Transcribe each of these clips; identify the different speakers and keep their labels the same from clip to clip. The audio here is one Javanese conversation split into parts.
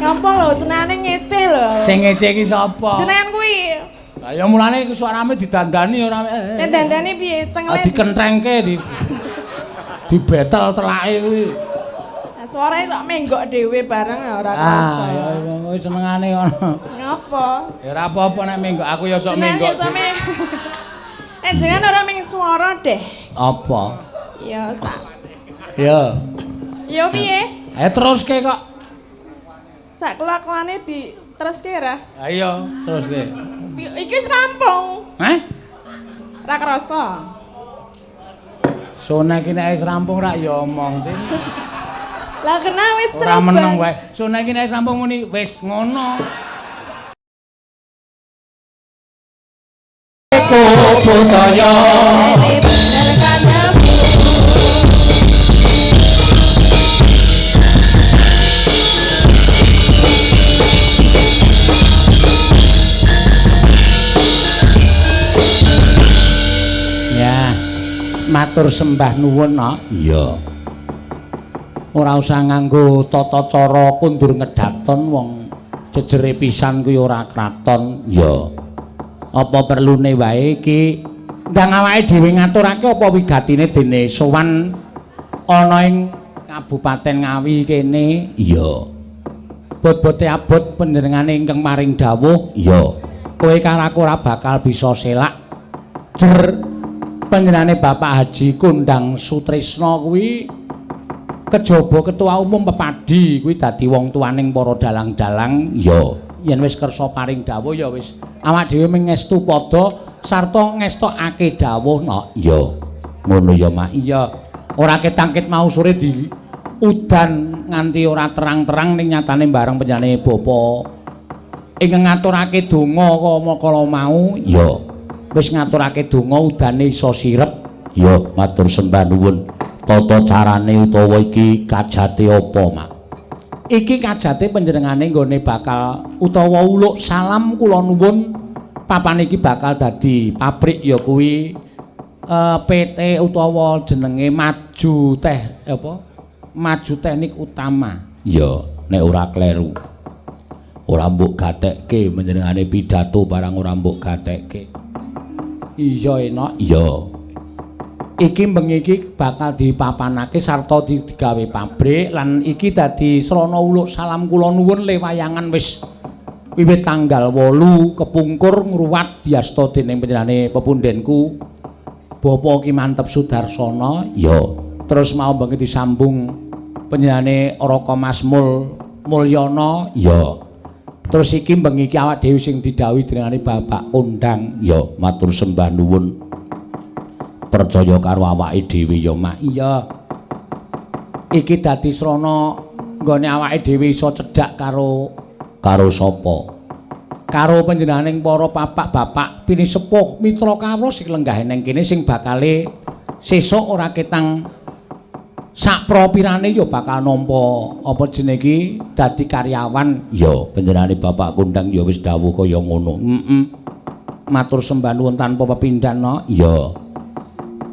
Speaker 1: Ngapa lho senane ngece lho.
Speaker 2: Sing ngece iki sapa?
Speaker 1: Jenengan kuwi.
Speaker 2: Lah ya mulane iku suarane didandani ora.
Speaker 1: Nek dandani piye cengele?
Speaker 2: Dikentrengke di dibetel telake kuwi.
Speaker 1: Lah suarane tok menggok dhewe bareng ora kerasa.
Speaker 2: Ah ya kuwi senengane ngono.
Speaker 1: Ngapa?
Speaker 2: Ya ora apa-apa nek menggok aku ya sok menggok.
Speaker 1: Nek jenengan ora ming swara deh.
Speaker 2: Apa?
Speaker 1: Ya sak.
Speaker 2: Ya.
Speaker 1: Ya piye?
Speaker 2: Ayo teruske kok.
Speaker 1: Sak kelakuane diteruske ra?
Speaker 2: Ayo teruske.
Speaker 1: Iki wis rampung.
Speaker 2: Hah?
Speaker 1: Ra krasa.
Speaker 2: Sone iki nek wis rampung rak ya omong.
Speaker 1: Lah kena wis
Speaker 2: ora meneng wae. Sone iki nek wis rampung muni wis ngono. Budaya. Ya, matur sembah nuwun, Nok. Iya. Ora usah nganggo tata cara kundur ngedaton wong jejere pisan kuwi ora kraton. Iya. Apa perlune wae iki ndang awake dhewe ngaturake apa wigatine dene sowan ana ing Kabupaten Ngawi kene? Iya. Bot-bote abot panjenengane ingkang maring dawuh? Iya. Kowe karo aku ora bakal bisa selak. Jer panjenengane Bapak Haji Kondang Sutrisno kuwi kejaba ketua umum Pepadi kuwi dadi wong tuaning para dalang-dalang. Iya. Yen wis kersa paring dawuh ya wis awak dhewe mengestu padha sarta ngestokake dawuh, Nok. Iya. Ngono ya, Mak. Iya. Ora ketangkit mau sore di udan nganti ora terang-terang ning nyatane bareng panjenengane bapa ing ngaturake donga kala mau. Iya. Wis ngaturake donga udane iso sirep. Iya, matur sembah nuwun. Tata carane utawa iki kajate apa, Mak? Iki kajate panjenengane nggone bakal utawa uluk salam kula nuwun papan iki bakal dadi pabrik ya kuwi PT utawa jenenge Maju Teh apa? Maju Teknik Utama. Iya, nek ora kleru. Ora mbok gatekke panjenengane pidato barang ora mbok gatekke. Iya, enak. Iya. Iki bengi iki bakal dipapanake sarta digawe pabrik lan iki dadi srana uluk salam kula nuwun le wayangan wis wiwit tanggal 8 kepungkur ngruwat diasta dening panjenengane pepundhenku Bapak Ki Manteb Sudarsana. Iya. Terus mau bengi disambung panjenengane Raka Mas Mulyana. Iya. Terus iki bengi iki awak dhewe sing didhawuhi dening Bapak Kondang. Ya, matur sembah nuwun. Percaya karo awake dhewe ya, Mak. Iya. Iki dadi srana nggone awake dhewe iso cedhak karo sapa? Karo panjenenganing para bapak-bapak pinisepuh mitra kawruh sing lenggah neng kene sing bakale sesuk ora ketang sakpropirane ya bakal nampa apa jenenge iki dadi karyawan. Ya, panjenengane Bapak Kondang ya wis dawuh kaya ngono. Heeh. Matur sembah nuwun tanpa pepindhan, Nok. Iya.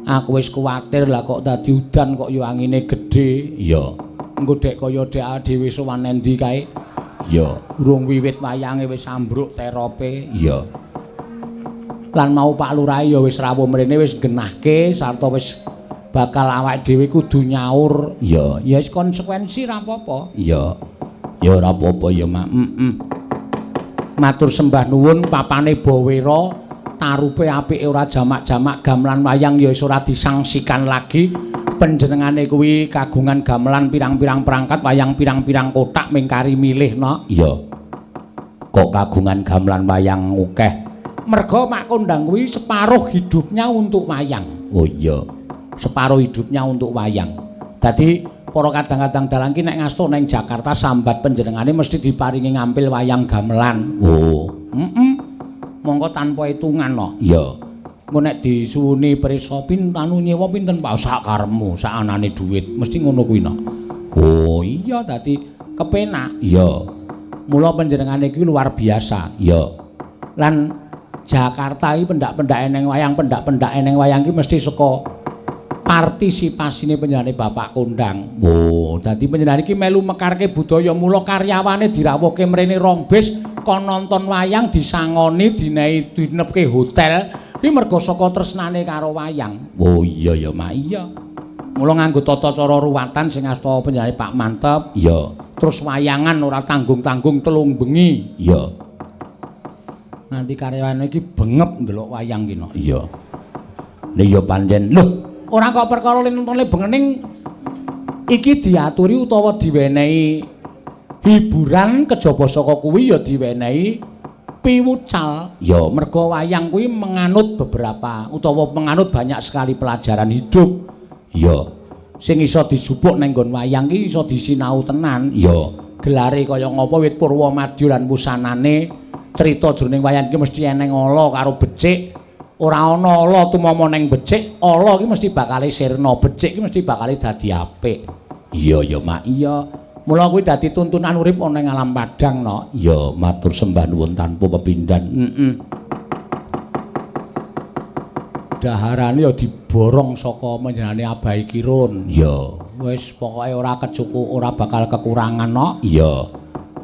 Speaker 2: Aku wis kuwatir lah kok dadi udan kok ya angine gedhe. Iya. Engko dek kaya dek dhewe sowan endi kae? Iya. Urung wiwit wayange wis ambruk terope. Iya. Lan mau Pak Lurah ya wis rawuh mrene wis genahke sarta wis bakal awake dhewe kudu nyaur. Iya, ya wis konsekuensi ra apa-apa. Iya. Ya ora apa-apa ya, Mak. Heeh. Matur sembah nuwun papane Bawera, tarupe apike ora jamak-jamak gamelan wayang ya wis ora disangsikan lagi. Panjenengane kuwi kagungan gamelan pirang-pirang perangkat wayang pirang-pirang kotak ming kari milih, Nok. Iya. Kok kagungan gamelan wayang akeh? Merga Mak Kondang kuwi separuh hidupnya untuk wayang. Oh iya. Separuh hidupnya untuk wayang. Dadi para kadang-kadang dalang ki nek ngasto neng Jakarta sambat panjenengane mesti diparingi ngampil wayang gamelan. Oh, heeh. Monggo tanpa hitungan, Nok. Iya. Engko nek disuwuni prisa anu nyewa pinten Pak? Sak karepmu, sak anane dhuwit, mesti ngono kuwi, Nok. Oh, iya dadi kepenak. Iya. Mula panjenengane iki luar biasa. Iya. Lan Jakarta iki pendak-pendake neng wayang, pendak-pendake neng wayang iki mesti saka Partisipasine panjenengane Bapak Kondang. Oh, dadi panjenengane iki melu mekarke budaya, mula karyawane dirawuhke mrene rong bis kon nonton wayang, disangoni, dinehi, dinepke hotel. Kuwi mergo saka tresnane karo wayang. Oh iya ya, Mak. Iya. Mula nganggo tata cara ruwatan sing asta panjenengane Pak Mantep. Iya. Terus wayangan ora tanggung-tanggung 3 bengi. Iya. Nganti karyawane iki bengep ndelok wayang ki no. Iya. Lha ya pancen. Lho, ora kok perkara nontone bengening iki diaturi utawa diwenehi hiburan kejaba saka kuwi ya diwenehi piwucal. Ya, mergo wayang kuwi menganut beberapa utawa menganut banyak sekali pelajaran hidup. Ya, sing iso dijupuk nang nggon wayang ki iso disinau tenan. Ya, gelare kaya ngapa wit purwa madya lan wusanane crita jroning wayang ki mesti eneng ala karo becik. Ora ana ala tumama ning becik, ala ki mesti bakale sirna, becik ki mesti bakale dadi apik. Iya ya, Mak. Iya. Mula kuwi dadi tuntunan urip ana ing alam padhang no. Iya, matur sembah nuwun tanpa pepindhan. Heeh. Daharane ya diborong saka panjenengane Abai Kirun. Iya. Wis pokoke ora kecukup, ora bakal kekurangan no. Iya.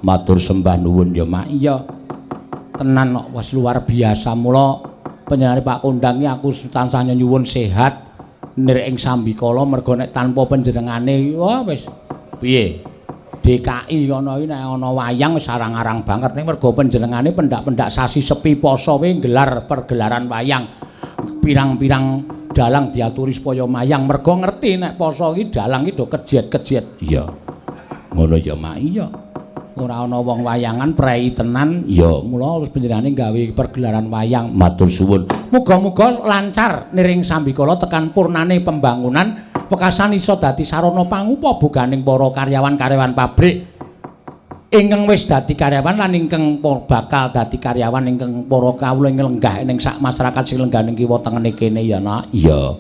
Speaker 2: Matur sembah nuwun ya, Mak. Iya. Tenan kok wis luar biasa. Mula panjenengane Pak Kondang iki aku tansah nyuwun sehat nir ing sambikala, mergo nek tanpa panjenengane wah wis piye DKI kono iki nek ana wayang wis arang-arang banget, ning mergo panjenengane pendak-pendak sasi sepi poso kuwi nggelar pergelaran wayang pirang-pirang dalang diaturi supaya mayang, mergo ngerti nek poso iki dalang iki do kejet-kejet. Iya. Ngono ya, Mak. Iya. Ora ana wong wayangan prei tenan. Ya, mula terus panjenengane gawe pergelaran wayang. Matur suwun. Muga-muga lancar niring sambikala tekan purnane pembangunan, wekasan iso dadi sarana pangupa boganing para karyawan-karyawan pabrik ingkang wis dadi karyawan lan ingkang bakal dadi karyawan, ingkang para kawula ing lenggah ning sak masyarakat sing lenggah ning kiwa tengene kene ya, Nak. Iya.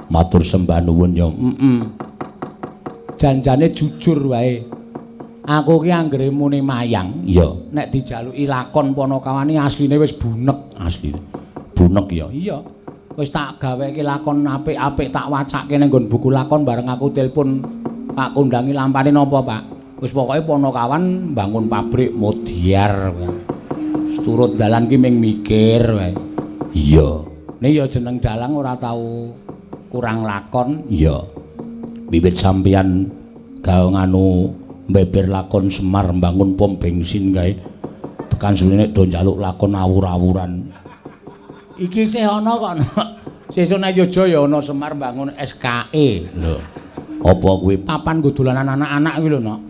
Speaker 2: Matur sembah nuwun ya. Heeh. Janjane jujur wae. Aku ki anggere muni mayang, iya, nek dijaluki lakon Panakawane asline wis bunek asline. Bunek ya. Iya. Wis tak gaweke lakon apik-apik, tak wacake ning nggon buku lakon, bareng aku telepon Pak Kondangi lampane napa, Pak? Wis pokoke Panakawan bangun pabrik modiar. Turut dalan ki ming mikir wae. Iya. Nek ya jeneng dalang ora tau kurang lakon. Iya. Wiwit sampeyan gawe nganu beber lakon Semar mbangun pom bensin kae tekan suwene do njaluk lakon awur-awuran. Iki sih ana kok. Sesuk nek Yogya ya ana Semar mbangun SKE. Lho. Apa kuwi papan nggo dolanan anak-anak kuwi lho, Nok?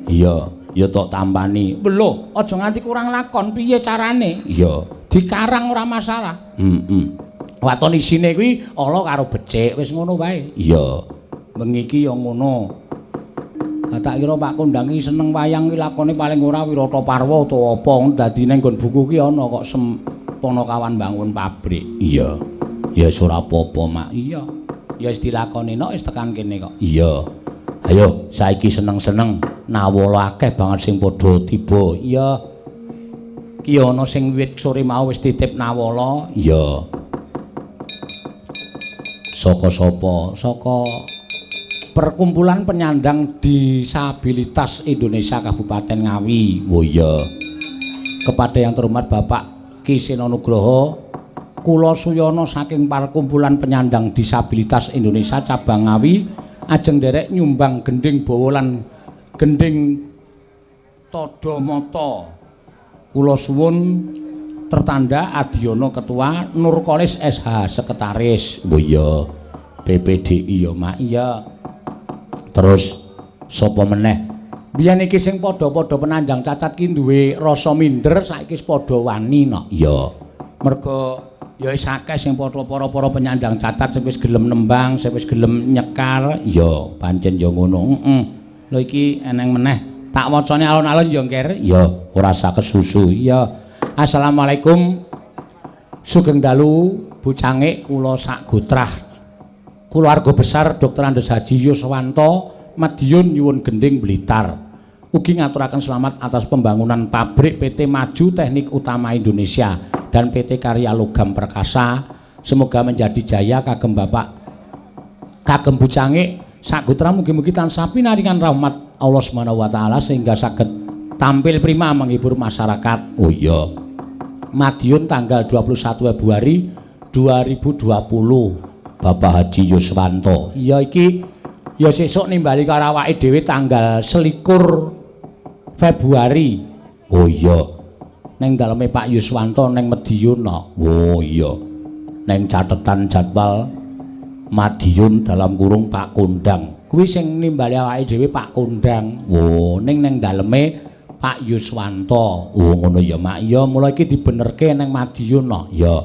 Speaker 2: Iya, ya tok tampani. Lho, aja nganti kurang lakon, piye carane? Iya, dikarang ora masalah. Heeh. Waton isine kuwi ala karo becik, wis ngono wae. Iya. Bengi iki ya ngono. Lah tak kira Pak Kondang iki seneng wayang iki lakone paling ora Wirata Parwa utawa apa, dadi ning nggon buku ki ana kok Panakawan bangun pabrik. Iya. Ya wis ora apa-apa, Mak. Iya. Ya wis dilakoni nok wis tekan kene kok. Iya. Ayo saiki seneng-seneng nawala akeh banget sing padha tiba. Iya. Ki ana sing wiwit sore mau wis titip nawala. Iya. Saka sapa? Saka Perkumpulan Penyandang Disabilitas Indonesia Kabupaten Ngawi. Oh iya. Kepada yang terhormat Bapak Ki Seno Nugroho, kula Suyono saking Perkumpulan Penyandang Disabilitas Indonesia Cabang Ngawi ajeng nderek nyumbang gending bawa lan gending tadha mata. Kula suwun tertanda Adiono Ketua, Nurkolis SH Sekretaris. Oh iya. PPDI ya, Mak. Iya. Terus sapa meneh? Biyen iki sing padha-padha penanjang cacat ki duwe rasa minder, saiki wis padha wani no. Iya. Mergo ya wis akeh sing padha para-para penyandang cacat sing wis gelem nembang, sing wis gelem nyekar. Iya, pancen ya ngono. Heeh. Lho iki eneng meneh. Tak wacane alun-alun ya, Ngger. Iya, ora usah kesusu. Iya. Assalamualaikum. Sugeng dalu Bu Cangik, kula sak gotrah. Keluarga besar Dr. Andes Haji Yuswanto Madiun nyuwun gending Blitar. Ugi ngaturaken selamat atas pembangunan pabrik PT Maju Teknik Utama Indonesia dan PT Karya Logam Perkasa. Semoga menjadi jaya kagem Bapak Kagem bucange sagutra mugi-mugi tansah pinaringan rahmat Allah Subhanahu wa taala sehingga saged tampil prima menghibur masyarakat. Oh iya. Madiun tanggal 21 Februari 2020. Bapak Haji Yuswanto. Iya iki ya sesuk nimbali karo awake dhewe tanggal 21 Februari. Oh iya. Neng daleme Pak Yuswanto neng Madiun no. Oh iya. Neng catetan jadwal Madiun dalam kurung Pak Kondang. Kuwi sing nimbali awake dhewe Pak Kondang. Oh, ning neng daleme Pak Yuswanto. Oh, ngono ya, Mak. Ya, mula iki dibenerke neng Madiun no. Ya.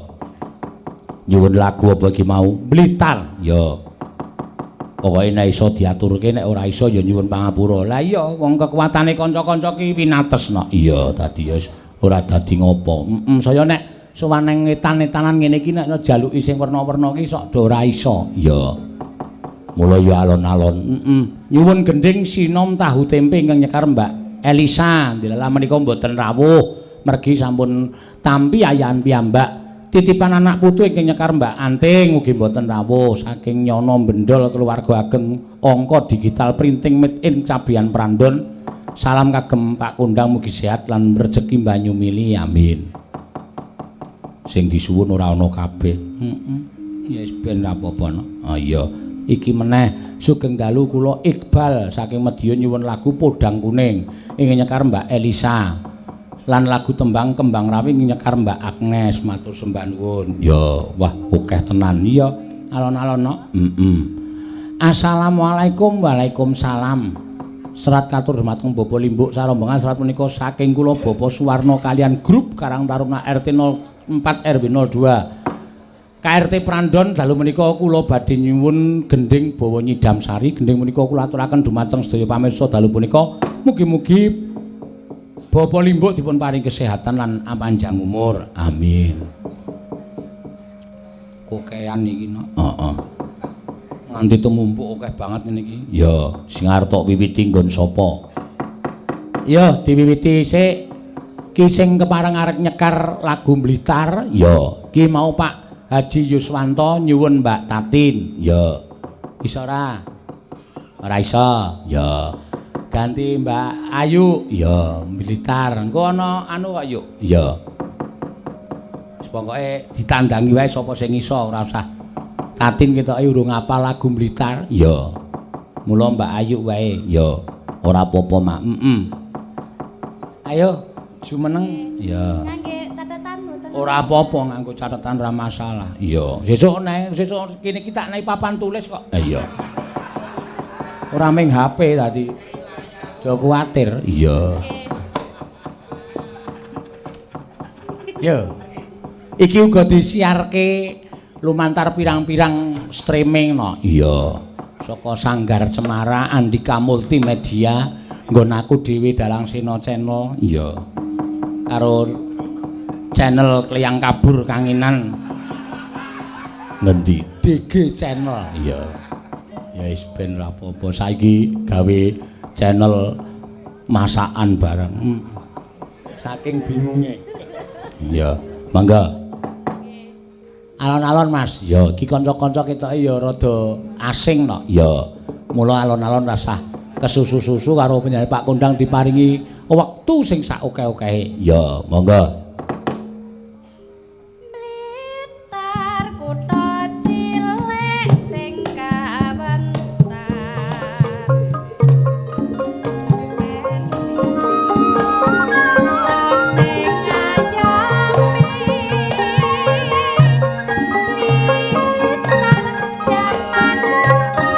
Speaker 2: Nyuwun lagu apa iki mau? Blitar. Ya. Pokoke nek iso diaturke, nek ora iso ya nyuwun pangapura. Lah iya, wong kekuatane kanca-kanca ki winates no. Iya, dadi ya ora dadi ngopo. Heeh, saya nek sowan nang etan-etanan ngene iki nek jaluki sing werna-werna ki sok do ora iso. Iya. Mula ya alon-alon. Heeh. Nyuwun gendhing sinom tahu tempe ingkang nyekar Mbak Elisa. Ndilalah menika mboten rawuh, mergi sampun tampi ayahan piyambak. Titipan anak putu ingkang nyekar Mbak Anting ugi mboten rawuh saking Nyono Bendol keluarga ageng angka digital printing made in Cabean Prandon. Salam kagem Pak Kondang mugi sehat lan rejeki banyu mili. Amin. Sing disuwun ora ana kabeh. Heeh. Ya wis ben ra apa-apa no. Ah iya. Iki meneh sugeng dalu kula Iqbal saking Madiun nyuwun lagu Podang Kuning ingkang nyekar Mbak Elisa. Lan lagu tembang Kembang Rawi nyekar Mbak Agnes. Matur sembah nuwun. Ya, wah akeh tenan. Iya, alon-alon no. Heeh. Assalamualaikum. Waalaikumsalam. Serat katur dumateng Bapak Limbuk sarombongan serat punika saking kula Bapak Suwarno kalian grup Karang Taruna RT 04 RW 02 KRT Prandon. Dalu menika kula badhe nyuwun gendhing Bawa Nyidam Sari. Gendhing punika kula aturaken dumateng sedaya pamirsa dalu punika. Mugi-mugi Bapak Limbuk dipun paring kesehatan lan panjang umur. Amin. Kokean iki no. Heeh. Nganti tumumpuk akeh banget ngene iki. Ya, sing arep tok wiwiti nggon sapa? Ya, diwiwiti sik. Ki sing kepareng arep nyekar lagu Blitar. Ya, ki mau Pak Haji Yuswanto nyuwun Mbak Tatin. Ya. Iso ora? Ora iso. Ya. Ganti Mbak Ayu. Ya, Blitar. Engko ana anu kok yuk. Ya. Wis pokoke ditandangi wae sapa sing iso, ora usah. Tatin ketoke urung apal lagu Blitar. Ya. Mula Mbak Ayu wae. Ya. Ora apa-apa, Mak. Heeh. Ayo, jumeneng. Ya.
Speaker 3: Ngangge catetan mboten?
Speaker 2: Ora apa-apa nganggo catetan ora masalah. Iya. Sesuk nek sesuk kene iki tak nek papan tulis kok. Iya. Ora ming HP tadi. Aja kuwatir. Iya. Yo. Iki uga disiarke lumantar pirang-pirang streaming no. Iya. Saka Sanggar Cemara Andika Multimedia nggon aku dhewe Dalang Sena Channel. Iya. Karo channel Kliyang Kabur Kanginan. Ngendi? DG Channel. Iya. Ya wis ben ra apa-apa saiki gawe channel masakan bareng. Saking bingunge. Iya, mangga. Alon-alon Mas. Ya, iki kanca-kanca ketoke ya rada asing no. Ya. Mula alon-alon rasah kesusu-susu karo penyanyi Pak Kondang diparingi wektu sing sak oke-okehe. Ya, monggo.
Speaker 3: Blitar kutha cilik sing kawentar. Sing ngayomi Blitar jaman jaman.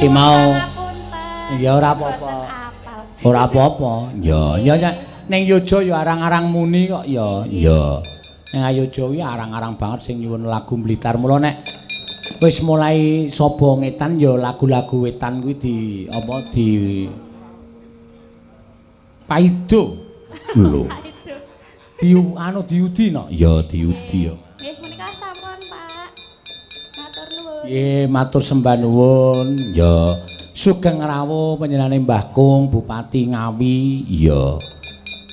Speaker 2: Ki mau. Ya ora apa-apa. Ora apa-apa. Ya, ya ning Yojo ya arang-arang muni kok ya. Ya. Ning Yojo kuwi arang-arang banget sing nyuwun lagu Blitar. Mula nek wis mulai saba ngetan ya lagu-lagu wetan kuwi di apa di paido. Lho. Di anu diudi no? Ya diudi ya.
Speaker 3: Nggih menika sampun, Pak. Matur nuwun.
Speaker 2: Nggih, matur sembah nuwun. Ya. Sugeng rawuh panjenengane Mbah Kung Bupati Ngawi. Iya.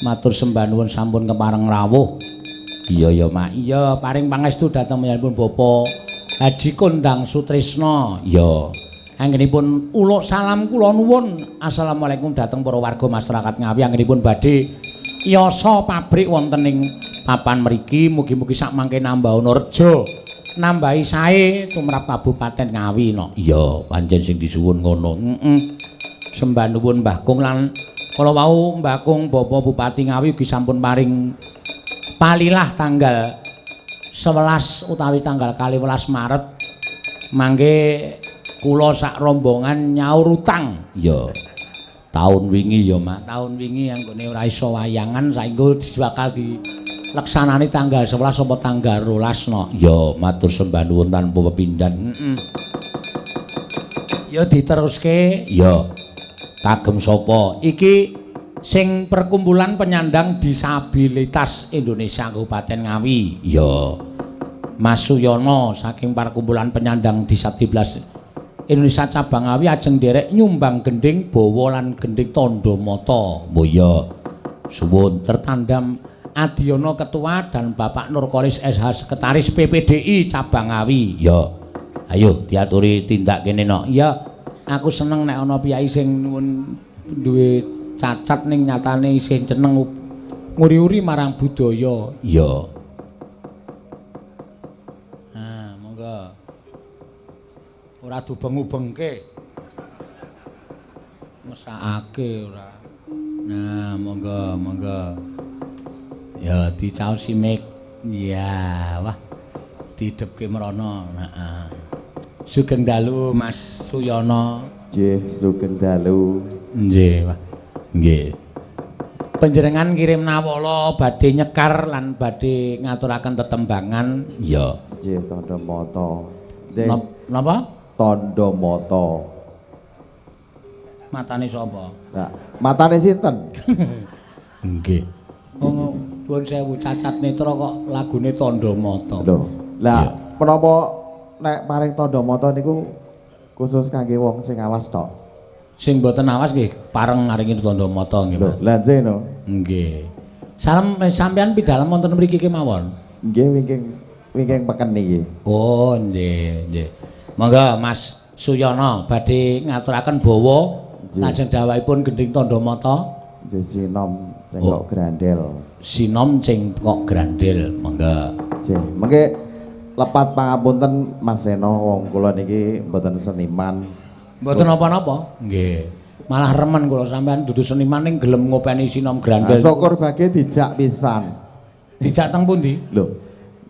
Speaker 2: Matur sembah nuwun sampun kepareng rawuh. Iya ya, Mak. Iya, paring pangestu dhateng panjenenganipun Bapak Haji Kondang Sutrisno. Iya. Anggenipun uluk salam kula nuwun. Assalamualaikum dhateng para warga masyarakat Ngawi anggenipun badhe yasa pabrik wonten ing papan mriki. Mugi-mugi sak mangke nambah reja, nambahi sae tumrap Kabupaten Ngawi no. Iya, pancen sing disuwun ngono. Heeh. Sembah nuwun Mbah Kung lan kala wau Mbah Kung Bapak Bupati Ngawi ugi sampun paring palilah tanggal 11 utawi tanggal 12 Maret mangke kula sak rombongan nyaur utang. Iya. Taun wingi ya, Mak. Taun wingi anggone ora iso wayangan saengga bakal di leksanane tanggal 11 apa tanggal 12 no. Ya, matur sembah nuwun tanpa pepindhan. Heeh. Ya diteruske. Ya. Kagem sapa? Iki sing perkumpulan penyandang disabilitas Indonesia Kabupaten Ngawi. Ya. Mas Suyono saking perkumpulan penyandang disabilitas Indonesia cabang Ngawi ajeng nderek nyumbang gending bawa lan gending tandha mata. Oh iya. Suwun tertandam Adiono Ketua dan Bapak Nurkolis SH Sekretaris PPDI cabang Ngawi. Ya. Ayo diaturi tindak kene no. Ya, aku seneng nek ana piyai sing nuwun duwe cacat ning nyatane isih jeneng nguri-uri marang budaya. Ya. Nah, monggo. Ora dubeng-ubengke. Mesakake ora. Nah, monggo, monggo. Ya dicaosi mik. Ya, wah. Didhepke mrono. Heeh. Sugeng dalu Mas Suyono.
Speaker 4: Nggih, sugeng dalu.
Speaker 2: Nggih, wah. Nggih. Panjenengan kirim nawala badhe nyekar lan badhe ngaturaken tetembangan. Ya.
Speaker 4: Nggih, tandha mata.
Speaker 2: Napa?
Speaker 4: Tandha mata.
Speaker 2: Matane sapa?
Speaker 4: Lah, matane sinten?
Speaker 2: Nggih. Oh, nuwun sewu cacat netra kok lagune tandha mata.
Speaker 4: Lho, lah menapa nek paring tandha mata niku khusus kangge wong sing awas tok?
Speaker 2: Sing mboten awas nggih pareng ngaringi tandha mata nggih.
Speaker 4: Lho, lha nggih no.
Speaker 2: Nggih. Salam sampean pidalem wonten mriki kemawon.
Speaker 4: Nggih wingking wingking peken niki.
Speaker 2: Oh, nggih, nggih. Monggo Mas Suyono badhe ngaturaken bawa lajeng dawahipun gending tandha mata.
Speaker 4: Nggih sinom cengkok grandel.
Speaker 2: Sinom cengkok grandel, monggo.
Speaker 4: Nggih, mengke lepat pangapunten Mas Seno wong kula niki mboten seniman.
Speaker 2: Mboten napa-napa. Nggih. Malah remen kula sampean dudu seniman ning gelem ngopeni sinom grandel.
Speaker 4: Syukur bage dijak pisan.
Speaker 2: Dijak teng pundi?
Speaker 4: Lho,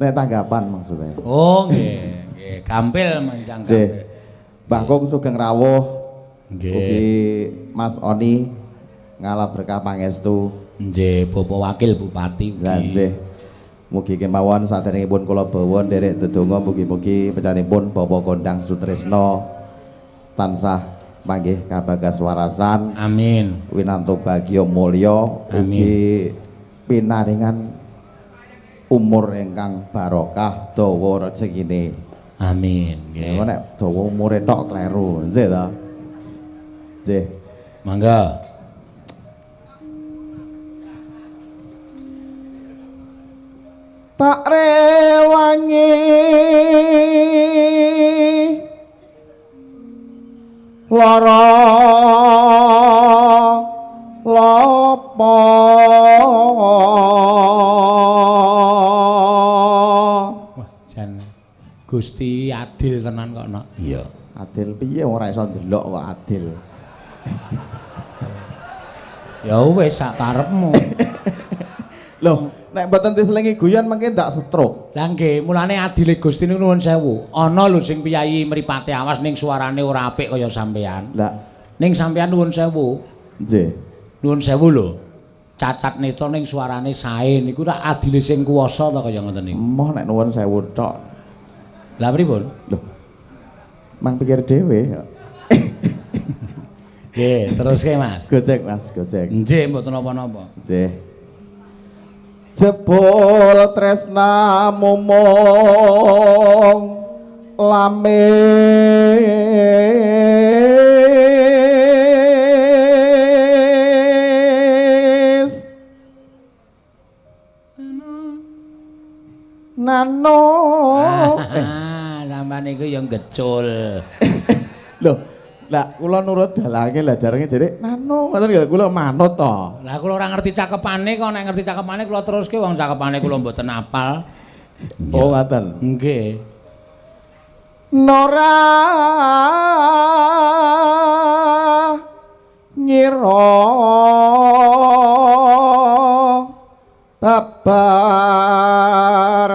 Speaker 4: nek tanggapan maksudnya.
Speaker 2: Oh, nggih. Nggih, gampil manjang gampil.
Speaker 4: Mbah Kung sugeng rawuh.
Speaker 2: Nggih.
Speaker 4: Ugi Mas Oni ngalap berkah pangestu.
Speaker 2: Nggih, Bapak Wakil Bupati ugi.
Speaker 4: Nggih. Mugi kemawon saderengipun kula bawa nderek dedonga mugi-mugi pecanipun Bapak Kondang Sutrisno tansah panggih kabagas warasan.
Speaker 2: Amin.
Speaker 4: Winantu bagya mulya ugi pinaringan umur ingkang barokah dawa rejekine.
Speaker 2: Amin.
Speaker 4: Nggih. Nek dawa umure tok kleru, nggih ta? Nggih.
Speaker 2: Mangga.
Speaker 4: Tak rewangi lara lopo.
Speaker 2: Wah, jan Gusti adil tenan kok, Nok.
Speaker 4: Iya. Adil piye wong ora iso ndelok kok adil.
Speaker 2: Ya wis sak karepmu.
Speaker 4: Lho, nek mboten diselingi guyon mengke ndak stroke.
Speaker 2: Lah nggih, mulane adile Gusti niku nuwun sewu. Ana lho sing piyayi mripate awas ning suarane ora apik kaya sampean.
Speaker 4: Lah,
Speaker 2: ning sampean nuwun sewu.
Speaker 4: Nggih.
Speaker 2: Nuwun sewu lho. Cacat neta ning suarane sae niku rak adile sing kuwasa ta kaya ngoten niku.
Speaker 4: Emoh nek nuwun sewu tok.
Speaker 2: Lah pripun?
Speaker 4: Lho. Mang pikir dhewe.
Speaker 2: Nggih, teruske Mas.
Speaker 4: Gojek Mas, gojek.
Speaker 2: Nggih, mboten napa-napa.
Speaker 4: Nggih. Jebul tresnamu mung lamis nano.
Speaker 2: Sampeyan niku ya ngecul.
Speaker 4: Lho, lah kula nurut dalange, lah dalange jere nano ngoten lho, kula manut to.
Speaker 2: Lah kula ora ngerti cakepane kok, nek ngerti cakepane kula teruske, wong cakepane kula mboten apal.
Speaker 4: Oh ngoten.
Speaker 2: Nggih.
Speaker 4: Nora nyira babar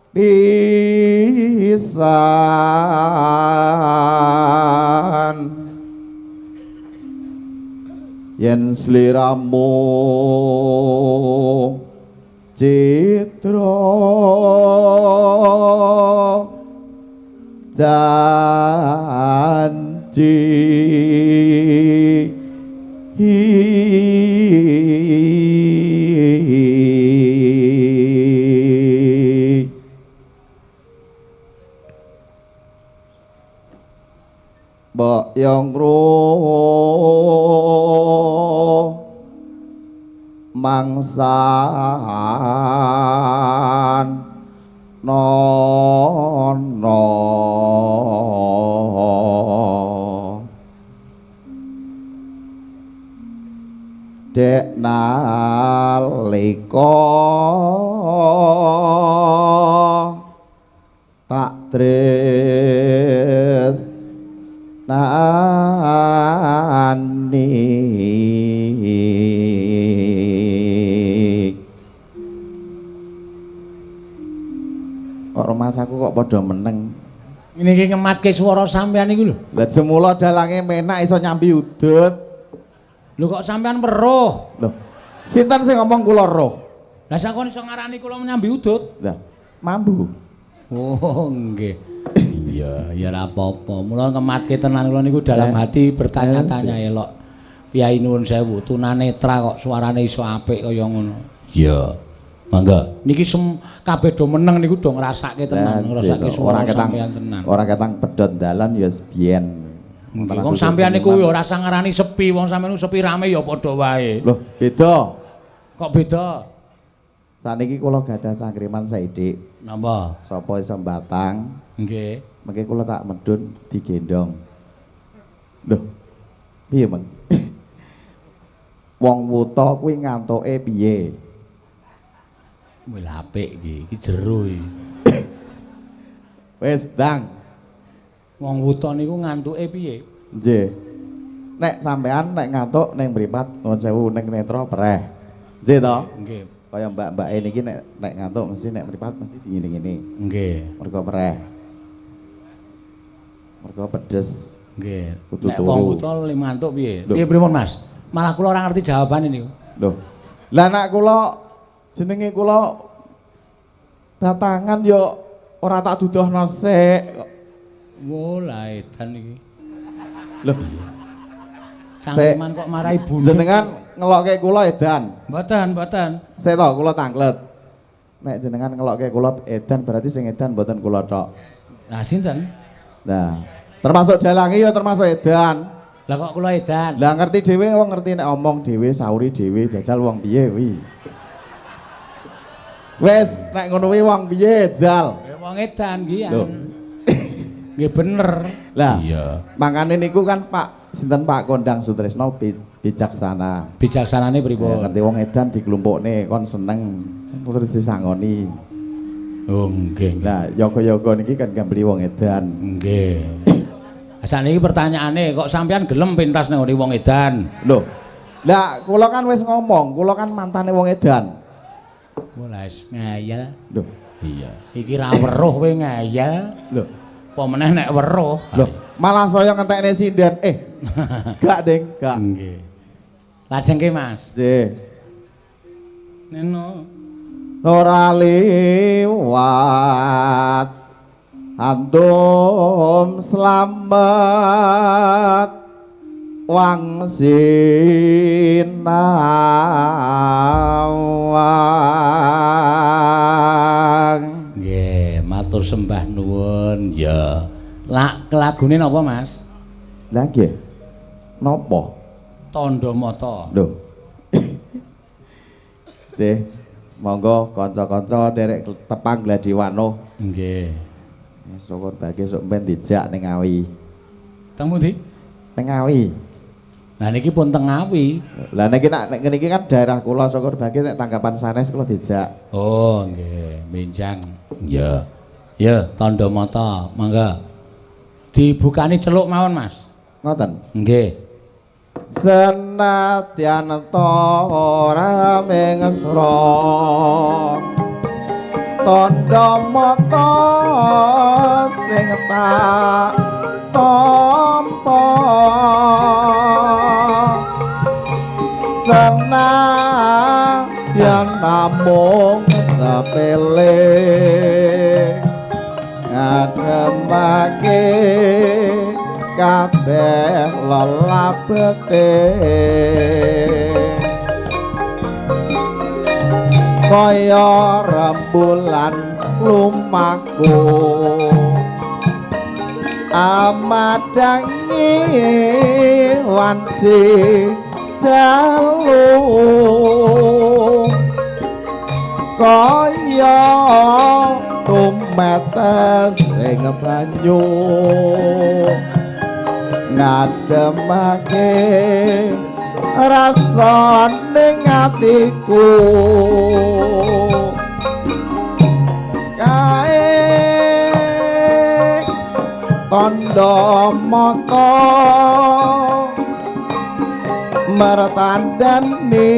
Speaker 4: pisan yen sliramu citra janji mbok yong mangsan nono dek nalika tak tres nani. Kok rumasaku kok padha meneng.
Speaker 2: Ngene iki ngematke swara sampean niku lho.
Speaker 4: Lah jemula dalange menak iso nyambi udut.
Speaker 2: Lho kok sampean weruh?
Speaker 4: Lho, sinten sing ngomong kula roh?
Speaker 2: Lah sakon iso ngarani kula nyambi udut?
Speaker 4: Lah, mambu.
Speaker 2: Oh, nggih. Iya, ya ora apa-apa. Mula ngematke tenan kula niku dalam hati bertanya-tanya elok. Piyai nuwun sewu, tunanetra kok suarane iso apik kaya ngono. Iya. Mangga. Niki kabeh do meneng niku do ngrasake tenan, ngrasake suara sampean tenan.
Speaker 4: Ora ketang pedhot dalan ya biyen.
Speaker 2: Wong sampean niku ya ora usah ngarani sepi, wong sampean niku sepi rame ya padha wae.
Speaker 4: Loh, beda.
Speaker 2: Kok beda?
Speaker 4: Saniki kula gadah cangkriman saithik.
Speaker 2: Napa?
Speaker 4: Sapa iso mbatang?
Speaker 2: Nggih.
Speaker 4: Mengke kula tak medhun digendong. Loh. Piye, Mang? Wong wuta kuwi ngantuke piye?
Speaker 2: Wis apik iki, iki jero iki.
Speaker 4: Wis ndang.
Speaker 2: Wong wuta niku ngantuke piye?
Speaker 4: Nggih. Nek sampean nek ngantuk ning mripat nuwun sewu ning netra preh. Nggih to?
Speaker 2: Nggih.
Speaker 4: Kaya mbak-mbake niki nek nek ngantuk mesti nek mripat mesti ngene-ngene.
Speaker 2: Nggih.
Speaker 4: Mergo preh. Mergo pedes.
Speaker 2: Nggih. Nek wong wuta le ngantuk piye? Piye pripun, Mas? Malah kula ora ngerti jawabane niku.
Speaker 4: Lho. Lah nek kula jenenge kula batangan ya ora tak dudohno sik.
Speaker 2: Wo lah edan iki.
Speaker 4: Lho.
Speaker 2: Cangkeman kok marahi bundhe.
Speaker 4: Jenengan ngelokke kula edan.
Speaker 2: Mboten, mboten.
Speaker 4: Sik to kula tanglet. Nek jenengan ngelokke kula edan berarti sing edan mboten kula tok.
Speaker 2: Lah sinten?
Speaker 4: Nah, termasuk dalange ya termasuk edan.
Speaker 2: Lah kok kula edan?
Speaker 4: Lah ngerti dhewe wong ngerti nek omong dhewe sauri dhewe jajal wong piye kuwi. Wes nek ngono kuwi wong piye jal?
Speaker 2: Ya wong edan iki. Nggih bener.
Speaker 4: Lah iya. Mangkane niku kan Pak sinten Pak Kondang Sutrisno bijaksana.
Speaker 2: Bijaksanane pripun?
Speaker 4: Ya, ngerti wong edan diklumpukne kon seneng terus disangoni.
Speaker 2: Oh nggih.
Speaker 4: Lah yoga-yoga niki kan gambli wong edan.
Speaker 2: Nggih. Sakniki pertanyaane kok sampean gelem pentas nang wong edan?
Speaker 4: Lho. Lah kula kan wis ngomong, kula kan mantane wong edan.
Speaker 2: Wes ngeyel.
Speaker 4: Lho, iya.
Speaker 2: Iki ra weruh kowe ngeyel.
Speaker 4: Lho,
Speaker 2: apa meneh nek weruh?
Speaker 4: Lho, malah saya ngentekne sinden. Gak, Ding, gak.
Speaker 2: Nggih. Lajengke, Mas.
Speaker 4: Nggih.
Speaker 2: Neno
Speaker 4: ora liwat antum slamet wang sinawang.
Speaker 2: Nggih, matur sembah nuwun. Ya. Lak lagune napa, Mas?
Speaker 4: Lah nggih. Napa?
Speaker 2: Tandha mata.
Speaker 4: Lho. Nggih. Monggo kanca-kanca nderek tepang Gladiwano.
Speaker 2: Nggih.
Speaker 4: Syukur bagi sok ben dijak ning Ngawi.
Speaker 2: Teng pundi?
Speaker 4: Teng Ngawi.
Speaker 2: Lah niki pun teng Ngawi.
Speaker 4: Lah niki nek niki kan daerah kula syukur bagi nek tanggapan sanes kula dijak.
Speaker 2: Oh, nggih, benjang. Iya. Ya, tandha mata, mangga. Dibukani celuk mawon, Mas.
Speaker 4: Ngoten.
Speaker 2: Nggih.
Speaker 4: Senadyan ta ora mengesra tandha mata sing tak tampa senadyan namung sepele ngademake kabeh lelabete kaya rembulan lumaku amadangi wanci dalu kaya tumetes ing banyu ngademake rasane atiku kae tandha mata mertandani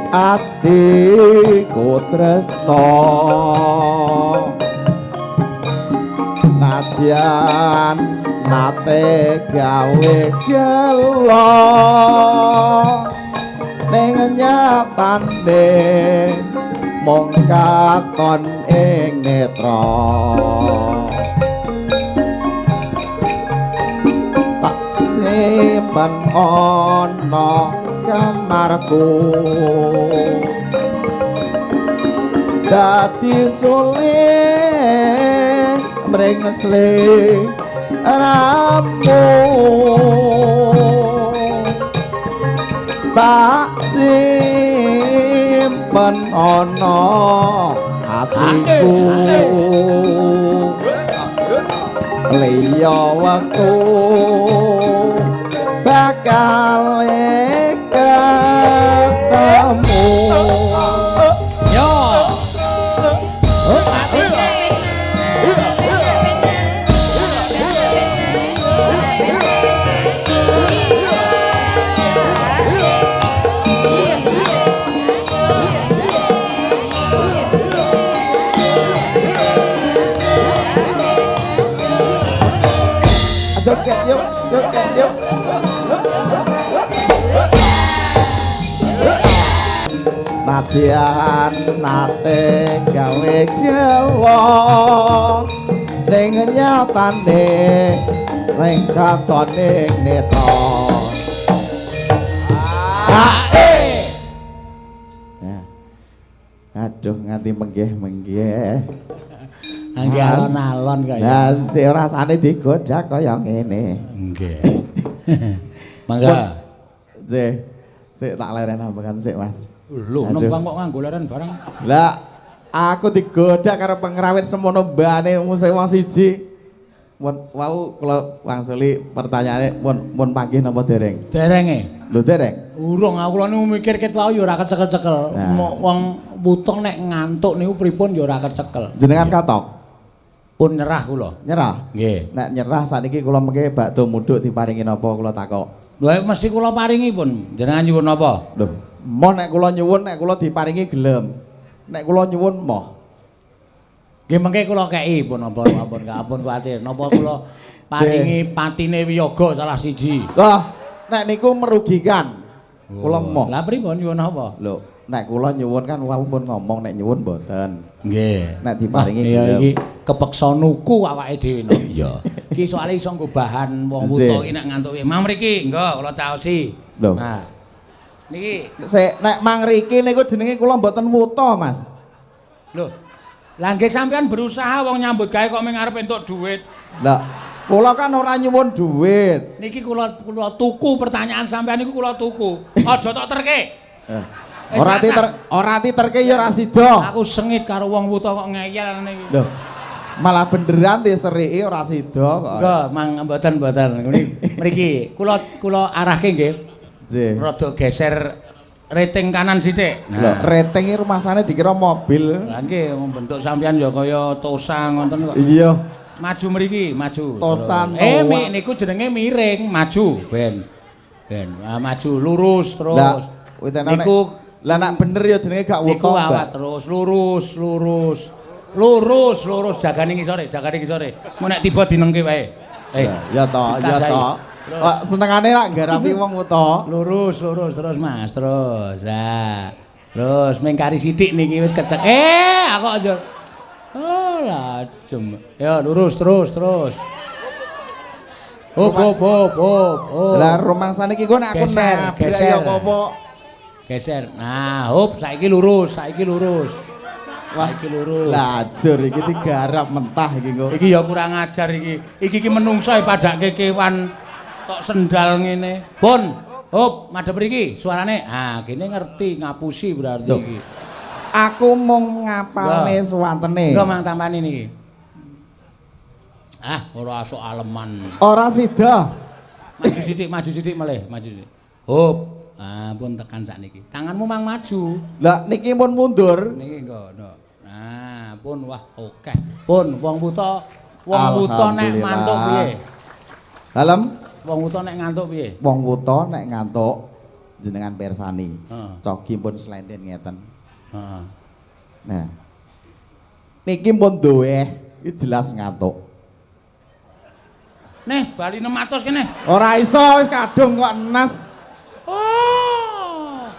Speaker 4: atiku tresna nadyan nate gawe gelo ning nyatane mung katon ing netra tak simpen ana kamarku dadi sulit mring sliramu tak simpen ana atiku liya wektu bakal ketemu.
Speaker 2: Yo.
Speaker 4: Joget yuk, joget yuk. Nadyan nate gawe gelo ning nyatane ning katone netra. Aduh nganti menggeh-menggeh.
Speaker 2: Nggih alon-alon kaya.
Speaker 4: Lah sik rasane digodak kaya ngene.
Speaker 2: Nggih. Mangga.
Speaker 4: Nggih. Sik tak leren ambekan sik, Mas.
Speaker 2: Lho, nembang kok nganggo leren barang.
Speaker 4: Lah, aku digodak karo pengrawit semono mbane wong siji. Pun wau kula wangsuli pertanyaane pun panggih napa dereng?
Speaker 2: Derenge.
Speaker 4: Lho dereng.
Speaker 2: Urung aku lho niku mikir ket wau ya ora kecekel-cekel. Wong wutung nek ngantuk niku pripun ya ora kecekel.
Speaker 4: Jenengan katok?
Speaker 2: Pun nyerah kula.
Speaker 4: Nyerah?
Speaker 2: Nggih.
Speaker 4: Nek nyerah sakniki kula mengke bakdo mudhuk diparingi napa kula takok.
Speaker 2: Lho mesti kula paringi pun. Jenengan nyuwun napa?
Speaker 4: Lho, moh nek kula nyuwun nek kula diparingi gelem. Nek kula nyuwun moh.
Speaker 2: Nggih mengke kula kei pun napa ampun ampun kuwatir. Napa kula paringi patine wiyaga salah siji.
Speaker 4: Lah nek niku merugikan. Kula moh.
Speaker 2: Lah pripun nyuwun apa?
Speaker 4: Lho, nek kula nyuwun kan wau pun ngomong nek nyuwun mboten.
Speaker 2: Nggih.
Speaker 4: Nek diparingi
Speaker 2: iya
Speaker 4: gelem.
Speaker 2: Iki kepeksa nuku awake dhewe no. Iya. Iki soalé iso nggo bahan wong wuta iki nek ngantuk. Mang mriki, nggo kula caosi.
Speaker 4: Lho.
Speaker 2: Nah. Niki.
Speaker 4: Sik nek mang riki niku jenenge kula mboten wuta, Mas.
Speaker 2: Lho. Lah nggih sampean berusaha wong nyambut gawe kok mung arep entuk duit.
Speaker 4: Lah, kula kan ora nyuwun duit.
Speaker 2: Niki kula tuku pertanyaan sampean niku kula tuku. Aja tok terke.
Speaker 4: Ora diter, ora diterke ya ora sida.
Speaker 2: Aku sengit karo wong wuta kok ngeyel ngene iki.
Speaker 4: Lho. Malah beneran diseriki ora sida kok.
Speaker 2: Nggih, mang mboten-mboten. Mriki kula arahke nggih.
Speaker 4: Nggih.
Speaker 2: Rada geser rating kanan sithik.
Speaker 4: Lho, ratinge rumasane dikira mobil.
Speaker 2: Lah nggih, bentuk sampean ya kaya tosa ngoten kok.
Speaker 4: Iya.
Speaker 2: Maju mriki, maju.
Speaker 4: Tosan.
Speaker 2: Niku jenenge miring, maju ben. Ben, maju lurus terus.
Speaker 4: Lah, niku lah nek bener ya jenenge gak wuta,
Speaker 2: Niku awak terus lurus, lurus. Lurus, lurus jagane ngisore, jagane ngisore. Mun nek tiba dinengke wae.
Speaker 4: Ya to, ya to. Kok senengane lak garapi wong wuta.
Speaker 2: Lurus, lurus terus Mas, terus. Lah. Terus mengkari sithik niki wis kecek. Aku aja. Oh, lajem. Ya lurus terus, terus. Hop hop hop hop.
Speaker 4: Lah rumangsane iki kok nek aku nabrak ya apa-apa.
Speaker 2: Geser. Nah, hop saiki lurus, saiki lurus.
Speaker 4: Wah,
Speaker 2: saiki lurus.
Speaker 4: Lajur iki digarap mentah iki kok.
Speaker 2: Iki ya kurang ajar iki. Iki iki menungso padake kewan tok sendal ngene. Pun, hop madhep mriki suarane. Ah, kene ngerti ngapusi berarti iki.
Speaker 4: Aku mung ngapalne suwantene.
Speaker 2: Engko mang tampani niki. Ah, ora asok aleman.
Speaker 4: Ora sida.
Speaker 2: Maju sithik melih, maju sithik. Hop. Ah, pun tekan sakniki. Tanganmu mang maju.
Speaker 4: Lah niki pun mundur.
Speaker 2: Niki nggo. Nah, pun wah akeh. Pun wong wuta, wong wuta nek mantuk piye?
Speaker 4: Dalem?
Speaker 2: Wong wuta nek ngantuk piye?
Speaker 4: Wong wuta nek ngantuk jenengan pirsani. Cogi pun slenden ngeten.
Speaker 2: Heeh.
Speaker 4: Nah. Niki pun duweh, iki jelas ngantuk.
Speaker 2: Neh, bali 600 kene.
Speaker 4: Ora iso wis kadung kok enes.
Speaker 2: Oh.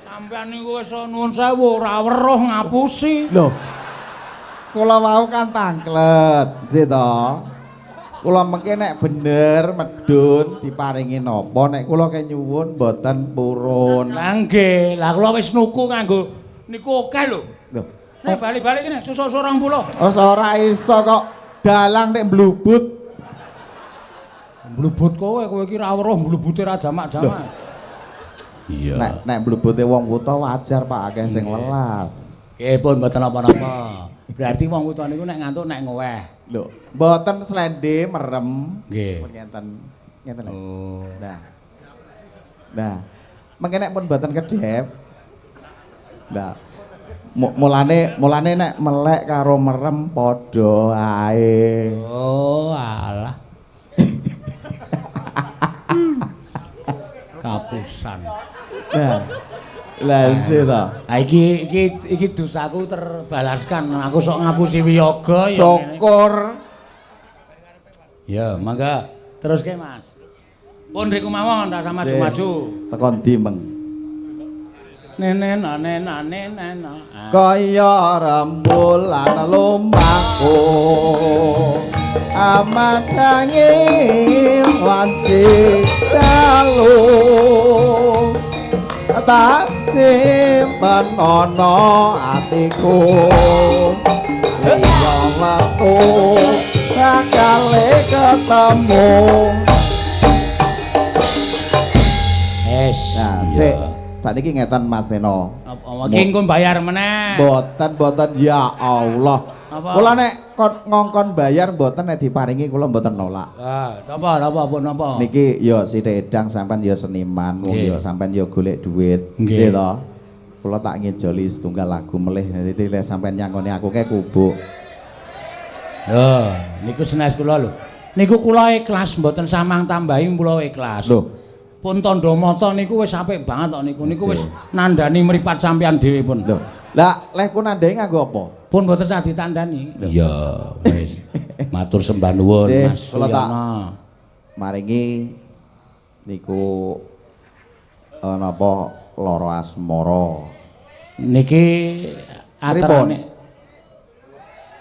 Speaker 2: Sampeyan niku wis nuwun sewu ora weruh ngapusi.
Speaker 4: Lho. Kula wau kan tangklet, nggih to. Kula mengke nek bener medun diparingi napa nek kula kenyuwun mboten purun.
Speaker 2: Lah nggih, lah kula wis nuku nganggo niku akeh lho.
Speaker 4: Lho.
Speaker 2: Nek bali-bali kene susuk 20.
Speaker 4: Wis ora iso kok dalang nek mblubut.
Speaker 2: Mblubut kowe, kowe iki ra weruh mblubute ra jamak-jamak. Iya.
Speaker 4: Nek mblubute wong wuta wajar Pak akeh sing welas.
Speaker 2: Nggih pun mboten napa-napa. Berarti wong wuta niku nek ngantuk nek ngoweh.
Speaker 4: Lho, mboten slende merem.
Speaker 2: Nggih.
Speaker 4: Pun ngenten. Ngenten.
Speaker 2: Oh.
Speaker 4: Nah. Nah, mengke nek pun mboten kedhep. Nah, mulane nek melek karo merem padha ae.
Speaker 2: Oh, alah. Kapusan.
Speaker 4: Nah. Lah nggih ta.
Speaker 2: Ha iki dosaku terbalaskan. Aku sok ngapusi wiyaga ya.
Speaker 4: Syukur.
Speaker 2: Ya, mangga teruske Mas. Pun riku mawon tak sama maju-maju.
Speaker 4: Teko ndi, Meng?
Speaker 2: Nenen nenen nenen.
Speaker 4: Kaya rembulan lumaku. Amadange wanci dalu. Tak simpen ana atiku. Liya wektu bakal ketemu.
Speaker 2: Es.
Speaker 4: Nah, sik sakniki ngeten Mas Seno.
Speaker 2: Apa iki engko bayar meneh?
Speaker 4: Mboten, ya Allah. Kula nek ngongkon bayar mboten nek diparingi kula mboten nolak.
Speaker 2: Ah, napa pun napa?
Speaker 4: Niki ya sithik edang sampean ya seniman, wong ya sampean ya golek duit. Nggih to. Kula tak ngejoli setunggal lagu melih dadi lek sampean nyangoni aku kae kubuk.
Speaker 2: Lho, niku senes kula lho. Niku kula ikhlas mboten samang tambahi kula ikhlas.
Speaker 4: Lho,
Speaker 2: pun tandha mata niku wis apik banget kok niku. Niku wis nandhani mripat sampean dhewe pun.
Speaker 4: Lho, Lah, lehku nandai nganggo apa?
Speaker 2: Pun mboten sah ditandani. Iya, wis. Matur sembah nuwun Mas
Speaker 4: kula tak
Speaker 2: Suyono.
Speaker 4: Maringi niku napa lara asmara.
Speaker 2: Niki acarane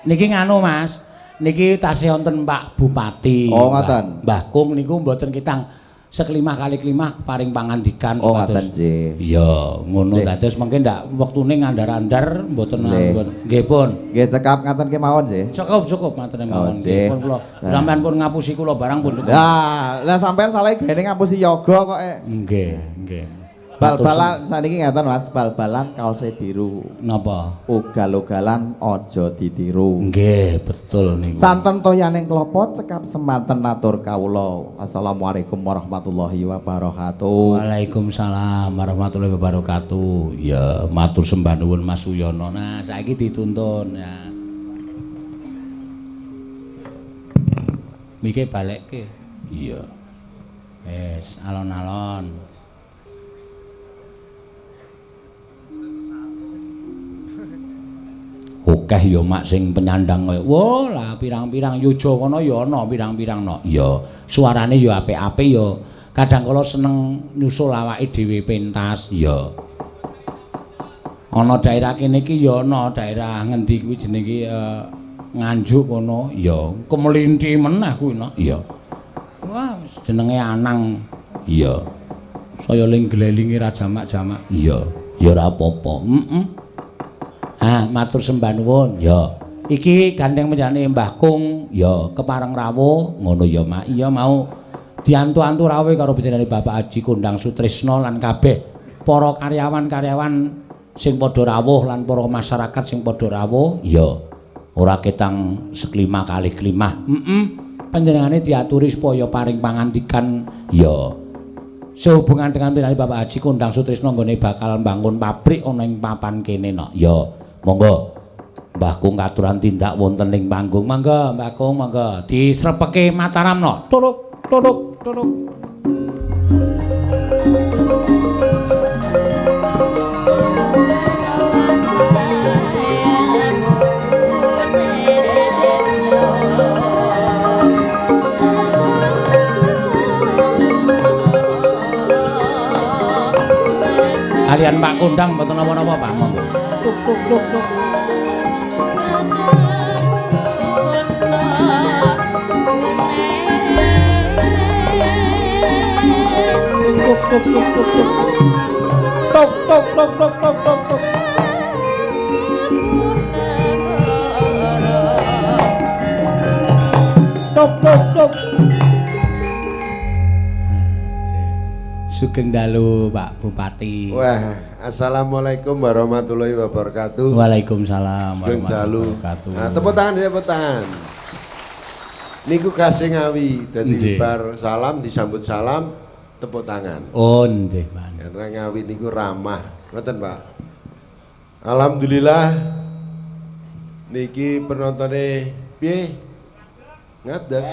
Speaker 2: niki nganu Mas, niki tasih wonten Pak Bupati.
Speaker 4: Oh, ngoten.
Speaker 2: Mbah Kung niku mboten kitang sekelimah kali kelimah paring pangandikan
Speaker 4: Oh, ngoten nggih.
Speaker 2: Iya, ngono dados mengke ndak wektune ngandar-andar mboten nggih pun.
Speaker 4: Nggih cekap ngaten kemawon nggih.
Speaker 2: Cukup cukup matur mawon nggih pun kula. Sampeyan pun ngapusi kula barang pun cukup.
Speaker 4: Lah, lah sampeyan salah gaene ngapusi yoga kok.
Speaker 2: Nggih, nggih.
Speaker 4: Bal-balan saniki ngeten Mas, bal-balan kaose biru.
Speaker 2: Napa?
Speaker 4: Ugal-ugalan aja ditiru.
Speaker 2: Nggih, betul niku.
Speaker 4: Santen toyaning klopo cekap semanten atur kawula. Assalamualaikum warahmatullahi wabarakatuh.
Speaker 2: Waalaikumsalam warahmatullahi wabarakatuh. Ya, matur sembah nuwun Mas Suyono. Nah, saiki dituntun ya. Mike balekke. Iya. Wis, alon-alon. Akeh ya mak sing penyandang kaya wah lah pirang-pirang yuja kono ya ana pirang-pirang no. Ya suarane ya apik-apik ya kadang kala seneng nyusul awake dhewe pentas ya. Ana daerah kene iki ya ana daerah ngendi kuwi jenenge Nganjuk kono ya kemelinti meneh kuwi no. Iya. Wah jenenge Anang. Iya. Saya ling glelinge ra jamak-jamak. Iya. Ya ora apa-apa. Heeh. Ah, matur sembah nuwun. Ya. Iki gandeng panjenengane Mbah Kung, ya kepareng rawuh, ngono ya, Mak. Iya mau diantu-antu rawuh karo panjenengane Bapak Haji Kondang Sutrisno lan kabeh para karyawan-karyawan sing padha rawuh lan para masyarakat sing padha rawuh. Ya. Ora ketang seklima kalih klimah. Heeh. Panjenengane diaturi supaya paring pangandikan ya. Sehubungan dengan panjenengane Bapak Haji Kondang Sutrisno nggone bakal mbangun pabrik ana ing papan kene no. Ya. Monggo Mbah Kung katuran tindak wonten ing panggung. Monggo Mbah Kung, monggo disrepeke Mataram no. Turuk turuk turuk. Kalian Pak Kondang mboten napa-napa Pak, monggo. Tuk tuk tuk tuk. Tuk tuk tuk tuk tuk. Tuk tuk tuk tuk tuk tuk tuk. Tuk tuk tuk. Sugeng dalu Pak Bupati.
Speaker 5: Wah, assalamualaikum warahmatullahi wabarakatuh.
Speaker 2: Waalaikumsalam warahmatullahi wabarakatuh.
Speaker 5: Nah, tepuk tangan, tepuk tangan. Niku kasih Ngawi, dadi bar salam disambut salam, tepuk tangan.
Speaker 2: Oh, nggih, Pak.
Speaker 5: Karena Ngawi niku ramah. Ngoten, Pak. Alhamdulillah niki penontone piye? Ngadeg.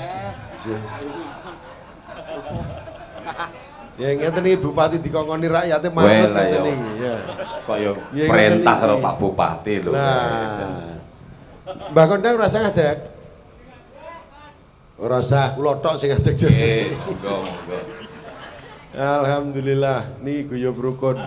Speaker 5: Ya ngeten iki bupati dikongkoni rakyate manut ngeten iki ya.
Speaker 6: Kok ya perintah karo Pak Bupati lho.
Speaker 5: Nah. Mbah Kondang ora usah ngadeg. Ora usah kula tok sing ngadeg.
Speaker 6: Nggih, monggo monggo.
Speaker 5: Alhamdulillah niki guyub rukun.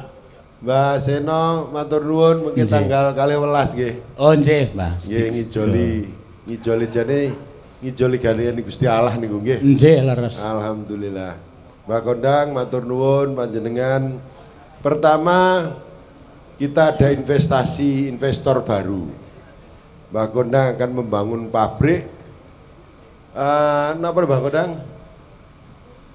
Speaker 5: Mbah Seno matur nuwun mungkin tanggal 12 nggih.
Speaker 2: Oh nggih, Mbah.
Speaker 5: Nggih ngijoli, ngijoli jane ngijoli gandengane Gusti Allah niku nggih.
Speaker 2: Nggih leres.
Speaker 5: Alhamdulillah. Mbah Kondang matur nuwun panjenengan. Pertama kita ada investasi investor baru. Mbah Kondang akan membangun pabrik. Napa Mbah Kondang?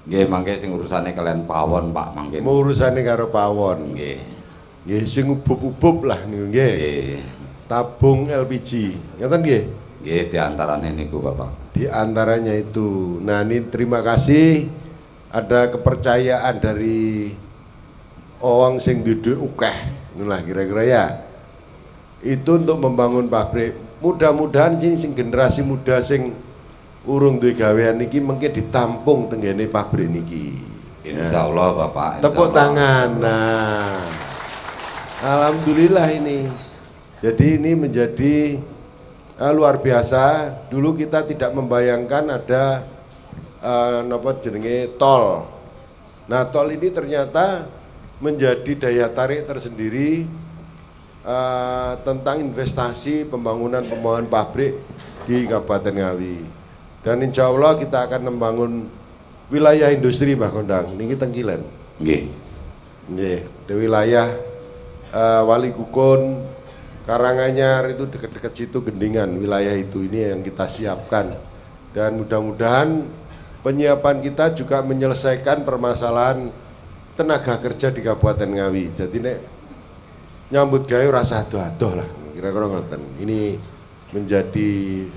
Speaker 6: Nggih mangke sing urusane kalian pawon Pak mangke.
Speaker 5: Mau urusane karo pawon.
Speaker 6: Nggih.
Speaker 5: Nggih sing ubub-ubub lah niku nggih.
Speaker 6: Nggih.
Speaker 5: Tabung LPG. Ngoten nggih?
Speaker 6: Nggih diantarane niku Bapak.
Speaker 5: Di antaranya itu. Nah ini terima kasih. Ada kepercayaan dari orang sing duduk ukeh, inilah kira-kira ya. Itu untuk membangun pabrik. Mudah-mudahan sing generasi muda sing urung duwe gawean niki mungkin ditampung tenggene pabrik niki.
Speaker 6: Insyaallah Bapak.
Speaker 5: Tepuk tangan. Nah. Alhamdulillah ini. Jadi ini menjadi luar biasa. Dulu kita tidak membayangkan ada napa jenenge tol. Nah, tol ini ternyata menjadi daya tarik tersendiri tentang investasi pembangunan-pembangunan pabrik di Kabupaten Ngawi. Dan insya Allah kita akan membangun wilayah industri, Mbah Kondang. Niki Tengkilen.
Speaker 6: Nggih.
Speaker 5: Nggih, di wilayah Walikukun, Karanganyar itu dekat-dekat situ Gendingan, wilayah itu ini yang kita siapkan. Dan mudah-mudahan penyiapan kita juga menyelesaikan permasalahan tenaga kerja di Kabupaten Ngawi. Jadi nek nyambut gawe rasa adoh-adoh lah, kira-kira ngoten. Ini menjadi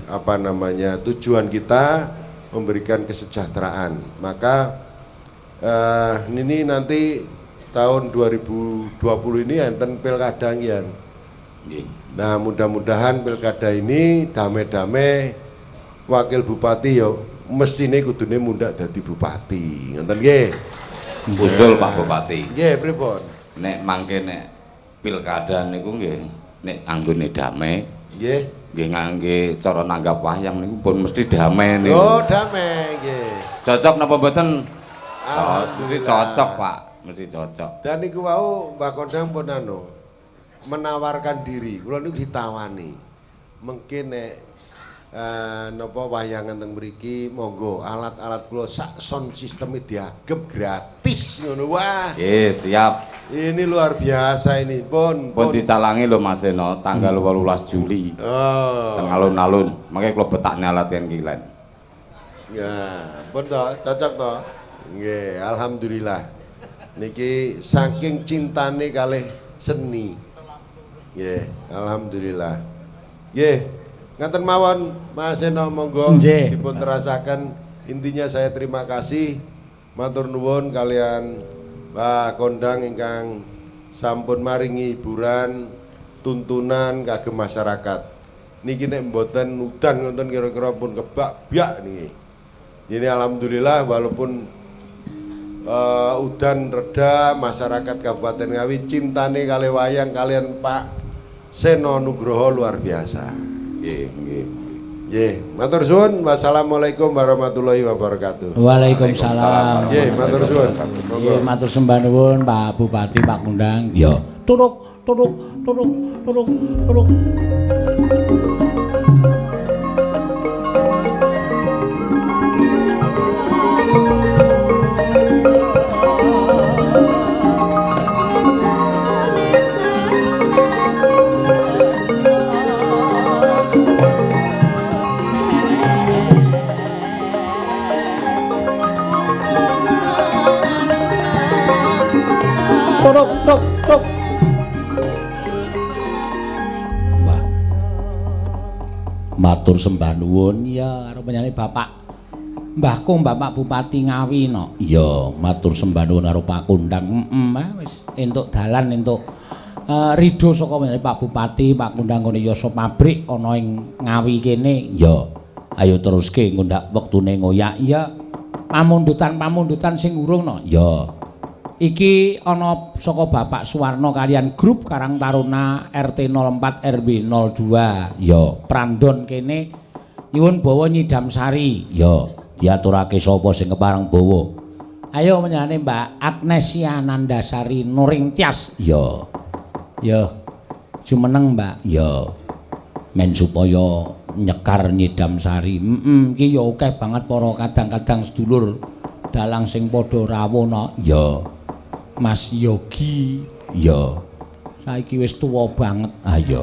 Speaker 5: apa namanya tujuan kita memberikan kesejahteraan. Maka ini nanti tahun 2020 ini enten pilkada ngian.
Speaker 6: Nggih.
Speaker 5: Nah, mudah-mudahan pilkada ini damai-damai, wakil bupati yo mestine kudune mundak dadi bupati. Ngoten nggih.
Speaker 6: Usul, Pak Bupati.
Speaker 5: Nggih, pripun?
Speaker 6: Nek mangke nek pilkada niku nggih nek anggone damai nggih ngangge cara nanggap wayang niku pun mesti damai niku.
Speaker 5: Oh, damai nggih.
Speaker 6: Cocok napa mboten? Mesti
Speaker 5: Alhamdulillah.
Speaker 6: cocok, Pak. Mesti cocok.
Speaker 5: Dan niku wau Mbah Kondang pun anu menawarkan diri. Kula niku ditawani. Mungkin nek napa wayangan teng mriki monggo alat-alat kula sak sound system diagem gratis ngono. Wah,
Speaker 6: Nggih, siap.
Speaker 5: ini luar biasa ini. Pun
Speaker 6: Pun dicalangi lho, Mas Seno, tanggal 18 Juli.
Speaker 5: Oh.
Speaker 6: Teng alun-alun. Mangke kula betakne latihan kilen.
Speaker 5: Ya, pun toh, cocok toh. Nggih, alhamdulillah. Niki saking cintane kalih seni. Nggih, alhamdulillah. Nggih, ngaten mawon Mas Seno, monggo dipun terasaken. Intinya saya terima kasih, matur nuwun kalian Pak Kondang ingkang sampun maringi hiburan tuntunan kagem masyarakat. Niki nek mboten udan ngoten kira-kira pun kebak byak niki. Ini alhamdulillah walaupun udan reda, masyarakat Kabupaten Ngawi cintane kali wayang kalian Pak Seno Nugroho luar biasa.
Speaker 6: Nggih, nggih.
Speaker 5: Nggih, matur suwun. Wassalamualaikum warahmatullahi wabarakatuh.
Speaker 2: Waalaikumsalam.
Speaker 5: Nggih, matur suwun. Monggo.
Speaker 2: Nggih, matur sembah nuwun Pak Bupati, Pak Kundang. Ya. Turuk, turuk, turuk, turuk, turuk. Turuk, tuk, tuk. Mbah. Matur sembah nuwun ya karo panjenengane Bapak Mbahku Bapak Bupati Ngawi no. Iya, matur sembah nuwun karo Pak Kundang. Heeh, wis entuk dalan entuk ridho saka panjenengane Pak Bupati, Pak Kundang ngene yasa pabrik ana ing Ngawi kene. Iya. Ayo teruske ngundhak wektune ngoyak. Iya. Pamundutan-pamundutan sing urung no. Iya. Iki ana saka Bapak Suwarno kalian grup Karang Taruna RT 04 RW 02. Ya, prandon kene nyuwun bawa nyidam sari. Ya, diaturake sapa sing kepareng bawa. Ayo menyane Mbak Agnesia Nandasari Nuringtyas. Ya. Ya. Jumeneng, Mbak. Ya. Men supaya nyekar nyidam sari. Heeh, iki ya akeh banget para kadang-kadang sedulur dalang sing padha rawuh no. Ya. Mas Yogi, ya. Saiki wis tuwa banget. Ah ya.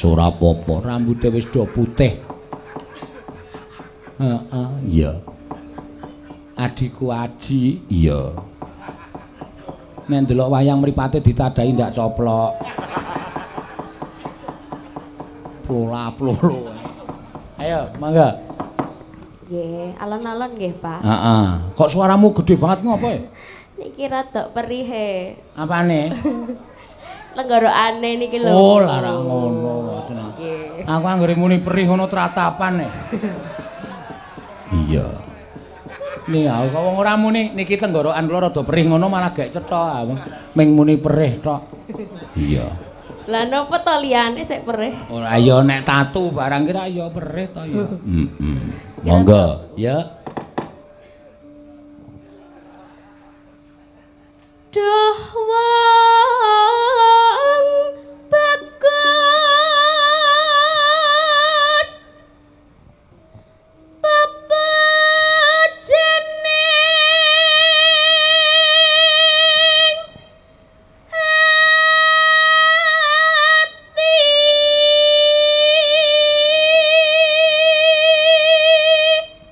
Speaker 2: Ora apa-apa, rambute wis do putih. Heeh, iya. Adikku Aji, iya. Nek ndelok wayang mripate ditadahi ndak coplok. Plola-plolo. Ayo, mangga.
Speaker 3: Nggih, alon-alon nggih, Pak.
Speaker 2: Heeh. Kok suaramu gede banget ngopo ya?
Speaker 3: Niki rada perihe.
Speaker 2: Apane?
Speaker 3: Lenggorokane niki lho.
Speaker 2: Oh, larang ngono.
Speaker 3: Nggih.
Speaker 2: Aku anggere muni perih ngono tratapan e. Iya. Nih aku kok wong ora muni niki tenggorokan kula rada perih ngono malah gek cetha aku. Ming muni perih tok. Iya.
Speaker 3: Lah napa to liyane sik perih?
Speaker 2: Ora ya nek tatu barang kira ya perih to ya. Heeh. Monggo, ya.
Speaker 3: Duh wong bagus pepejening ati.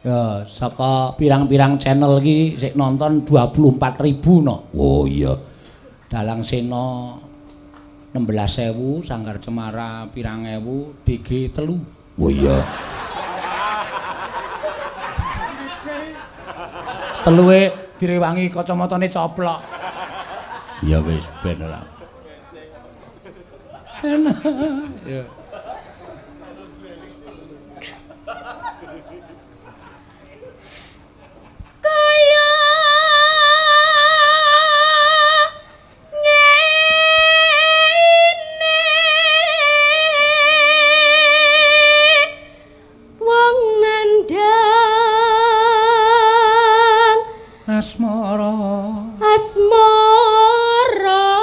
Speaker 2: Ya, saka pirang-pirang channel iki sik nonton 24.000 no. Oh iya. Dalang Sena 16.000, Sanggar Cemara pirang ewu, DG 3. Oh iya. Teluwe direwangi kacamatane coplok. Ya wis ben ora. Enak. Ya.
Speaker 3: Kaya ngene wong nandhang
Speaker 2: Asmara.
Speaker 3: Asmara.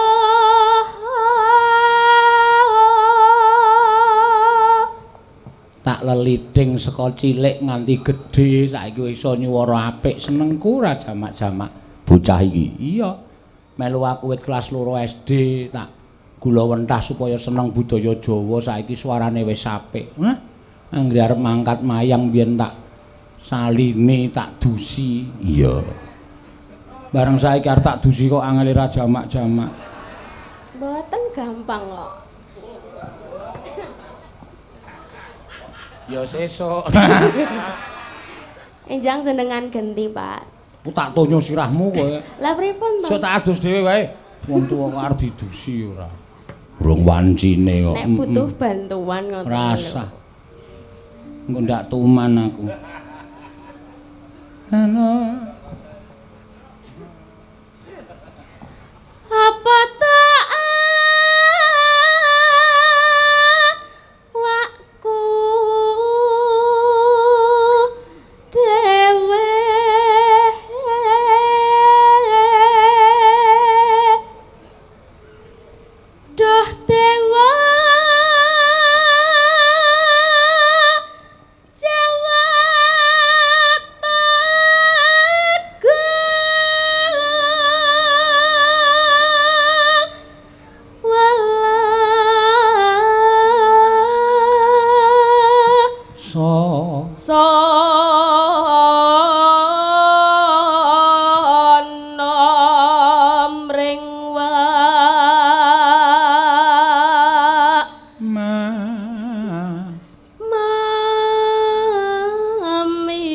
Speaker 2: Tak leliding saka cilik nganti gedhe saiki iso nyuwara apik, senengku ora jamak-jamak bocah iki. Iya. Melu aku wit kelas 2 SD tak gula wentah supaya seneng budaya Jawa, saiki suarane wis apik. Hah? Anggere arep mangkat mayang biyen tak saline, tak dusi. Iya. Bareng saiki arep tak dusi kok angele ra jamak-jamak.
Speaker 3: Mboten gampang kok.
Speaker 2: Ya sesuk.
Speaker 3: Enjang jenengan genti, Pak.
Speaker 2: Ku tak tonyo sirahmu kowe.
Speaker 3: Lah pripun to?
Speaker 2: Sok tak adus dhewe wae. Wong tuwa kok arep didusi ora. Urung wancine kok.
Speaker 3: Nek butuh bantuan ngoten lho.
Speaker 2: Rasah. Engko ndak tuman aku. Halo.
Speaker 3: Apa tak awakku dhewe duh dewa Jawa Teguh welah
Speaker 2: So
Speaker 3: sono mring wak
Speaker 2: ma
Speaker 3: mami.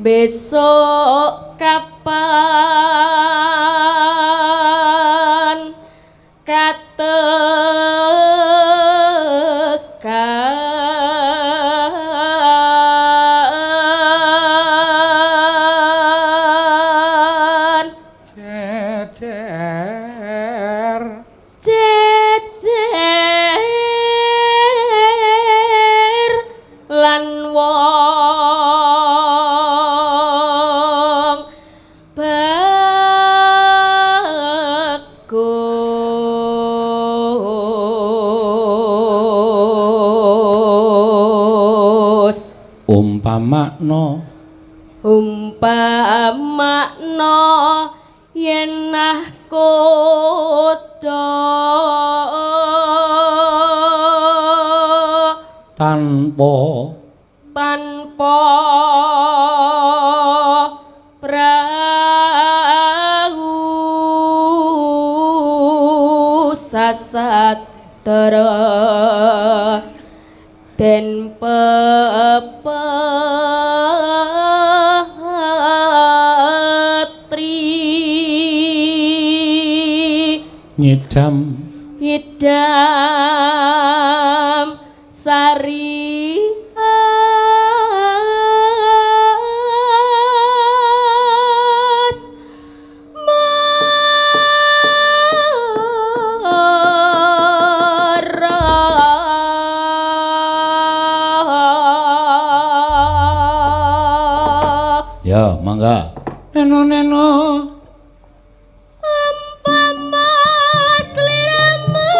Speaker 3: Besok kapan katekan
Speaker 2: jejer
Speaker 3: jejer lan wong bagus.
Speaker 2: Umpamakno
Speaker 3: Umpamakno yen nahkoda
Speaker 2: tanpa
Speaker 3: tanpa prahu sasatara den pepetri
Speaker 2: nyidam
Speaker 3: nyidam sari
Speaker 2: Ya, mangga. Neno neno.
Speaker 3: Umpama sliramu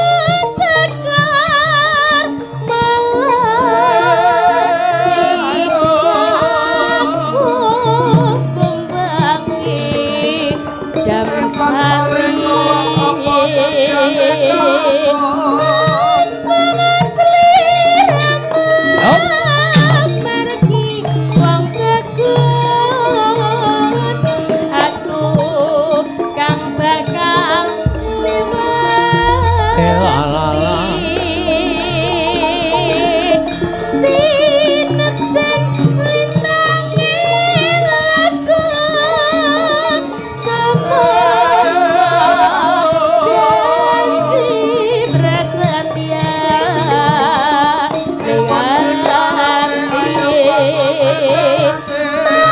Speaker 3: sekar melati aku kumbangi damsari. Umpama sliramu margi wong bagus, aku kang bakal liwati. Sineksen lintange laku semono janji prasetya ning ati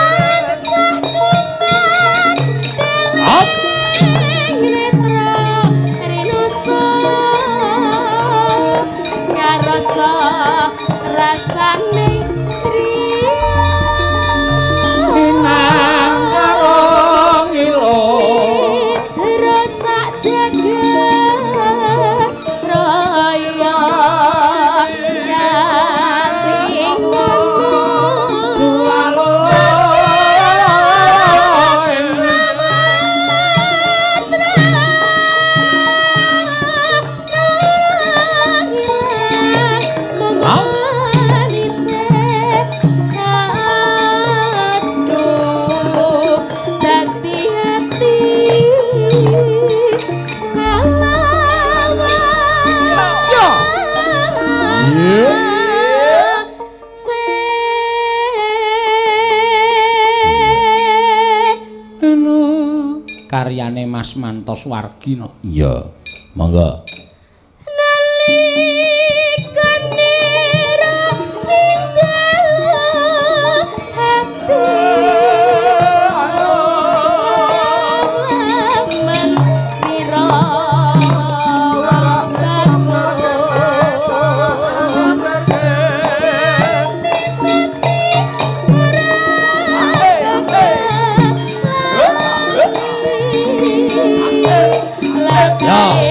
Speaker 3: tansah kumandheng netra rinasa karasa rasane priya
Speaker 2: Inang karong ilo.
Speaker 3: Mitra sak jagat raya
Speaker 2: Karyane Mas Mantos Wargi no. Iya, monggo.
Speaker 3: Nalikane ra ning dalu hati laman sira wong bagus
Speaker 2: Ya.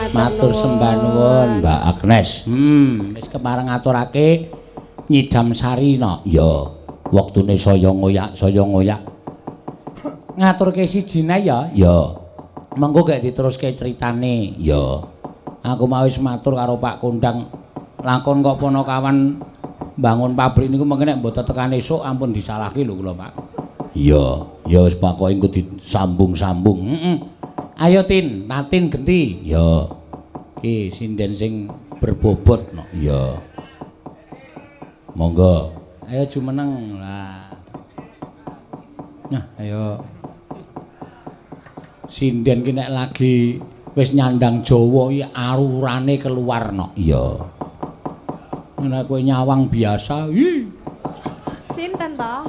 Speaker 2: Matur sembah nuwun Mbak Agnes. Wis kepareng ngaturake nyidam sari no. Ya, wektune saya ngoyak. Ngaturke sijine ya. Ya. Mengko gek diteruske critane. Ya. Aku mau wis matur karo Pak Kondang. Lakon kok Ponokawan bangun pabrik niku mengke nek mboten tekan esuk ampun disalahke lho kula, Pak. Iya, ya wis pokoke engko disambung-sambung. Heeh. Ayo Tin, Tatin genti. Iya. Ki sinden sing berbobot no. Iya. Monggo. Ayo jumeneng lah. Nah, ayo. Sinden ki nek lagi wis nyandang Jawa iki arurane keluar no. Iya. Nek kowe nyawang biasa, ih.
Speaker 1: Sinten to?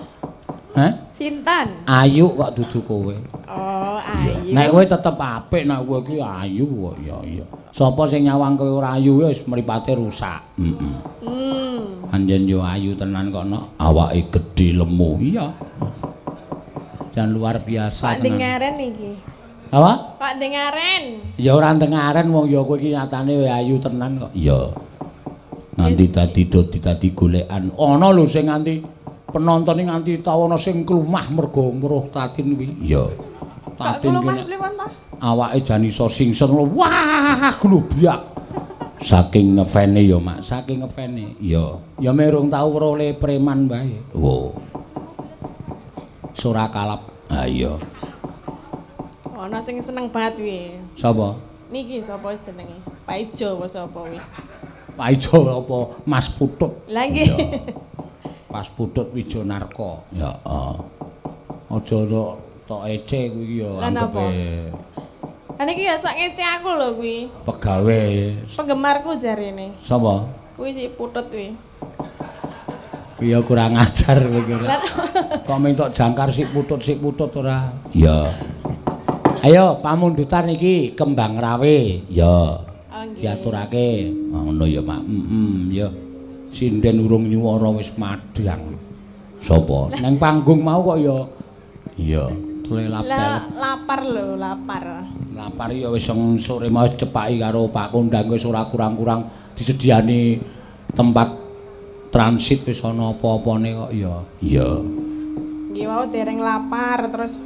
Speaker 2: Hah?
Speaker 1: Sinten?
Speaker 2: Ayu kok dudu kowe.
Speaker 1: Oh, ayu.
Speaker 2: Nek kowe tetep apik, nek kowe iki ayu kok. Ya iya. Sapa sing nyawang kowe ora ayu wis mripate rusak. Heeh. Anjen yo ayu tenan kok nok. Awake gedhe lemu. Iya. Jan luar biasa
Speaker 1: tenan. Kok dengaren iki?
Speaker 2: Apa?
Speaker 1: Kok dengaren?
Speaker 2: Ya ora dengaren wong ya kowe iki nyatane ayu tenan kok. Iya. Nganti dadi dadi golekan. Ana lho sing nganti penonton iki nganti tau ana sing klumah mergo weruh Tatin kuwi. Iya. Tatin
Speaker 1: kuwi
Speaker 2: awake jan iso singsen. Wah, globyak. Saking ngefane ya, Mak. Saking ngefane. Iya. Ya merung tau weruh le preman wae. Wo. Sora kalap. Ha iya.
Speaker 1: Ana sing seneng banget kuwi.
Speaker 2: Sapa?
Speaker 1: Niki sapa jenenge? Pak Ijo apa sapa kuwi?
Speaker 2: Pak Ijo apa Mas Putut?
Speaker 1: Lah nggih.
Speaker 2: Mas Putut Wijonarko. Ya heeh. Aja tok ece kuwi ya anggepe.
Speaker 1: Lah niki ya sok ngece aku lho kuwi.
Speaker 2: Pegawe.
Speaker 1: Penggemarku jarene.
Speaker 2: Sapa?
Speaker 1: Kuwi si Putut kuwi.
Speaker 2: Kuwi ya kurang ajar kowe iki. Kok minta jangkar si Putut ora? Iya. Ayo pamundutan iki Kembang Rawe. Ya.
Speaker 1: Oh,
Speaker 2: diaturake. Ngono ya, Mak. Heeh, ya. Sinden urung nyuwara wis madhang. Sapa? Nang panggung mau kok ya. Iya. Telelap.
Speaker 1: Lapar lho, lapar.
Speaker 2: Lapar ya wis sore mau cepaki karo Pak Kondang wis ora kurang-kurang disediani tempat transit wis ana apa-apane kok ya. Iya.
Speaker 1: Nggih wau dereng lapar terus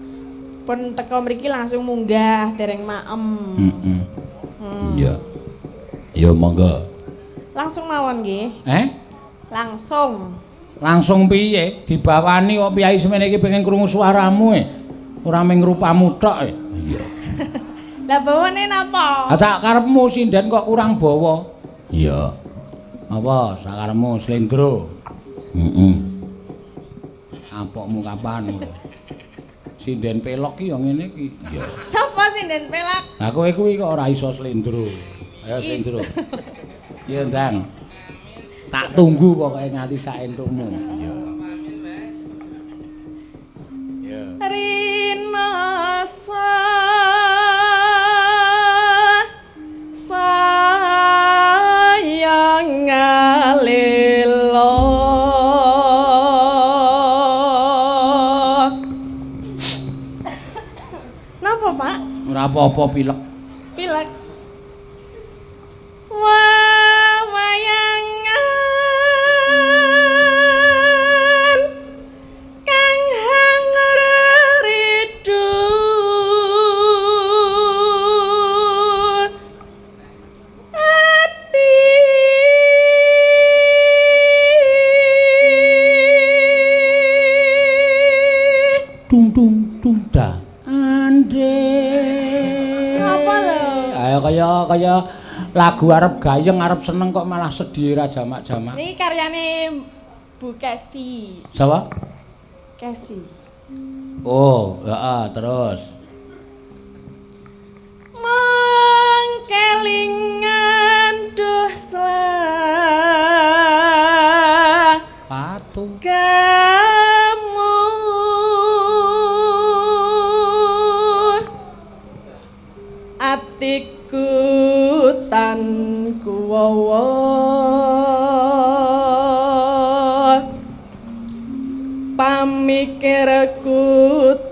Speaker 1: pun teko mriki langsung munggah dereng maem.
Speaker 2: Heeh. Iya. Ya monggo.
Speaker 1: Langsung mawon nggih.
Speaker 2: Eh?
Speaker 1: Langsung.
Speaker 2: Langsung piye? Dibawani kok piyai semene iki pengen krungu suaramu e. Ora mung rupamu tok e. Iya.
Speaker 1: Lah bawane napa?
Speaker 2: Ha sak karepmu sinden kok kurang bawa. Iya. Apa sakarepmu slendro? Heeh. Apokmu kapan? Sinden pelok ki ya ngene iki. Iya.
Speaker 1: Sapa sinden pelok?
Speaker 2: Lah kowe kuwi kok ora iso slendro. Ayo slendro. Iya, Ndang. Tak tunggu pokoke nganti sak entukmu. Iya. Iya.
Speaker 1: Rinasa sayang ngalelo. Napa, Pak?
Speaker 2: Ora apa-apa pilek.
Speaker 1: Pilek. Wawayangan kang hangreridu ati
Speaker 2: tung tung tung dah ande.
Speaker 1: Apa lho?
Speaker 2: Ayo kaya lagu arep gayeng arep seneng kok malah sedih ra jamak-jamak.
Speaker 1: Niki karyane Bu Kesi.
Speaker 2: Sapa?
Speaker 1: Kesi.
Speaker 2: Oh, heeh, terus.
Speaker 1: Mengkelingan duh
Speaker 2: patu
Speaker 1: kamu atiku tan kuwawa pamikirku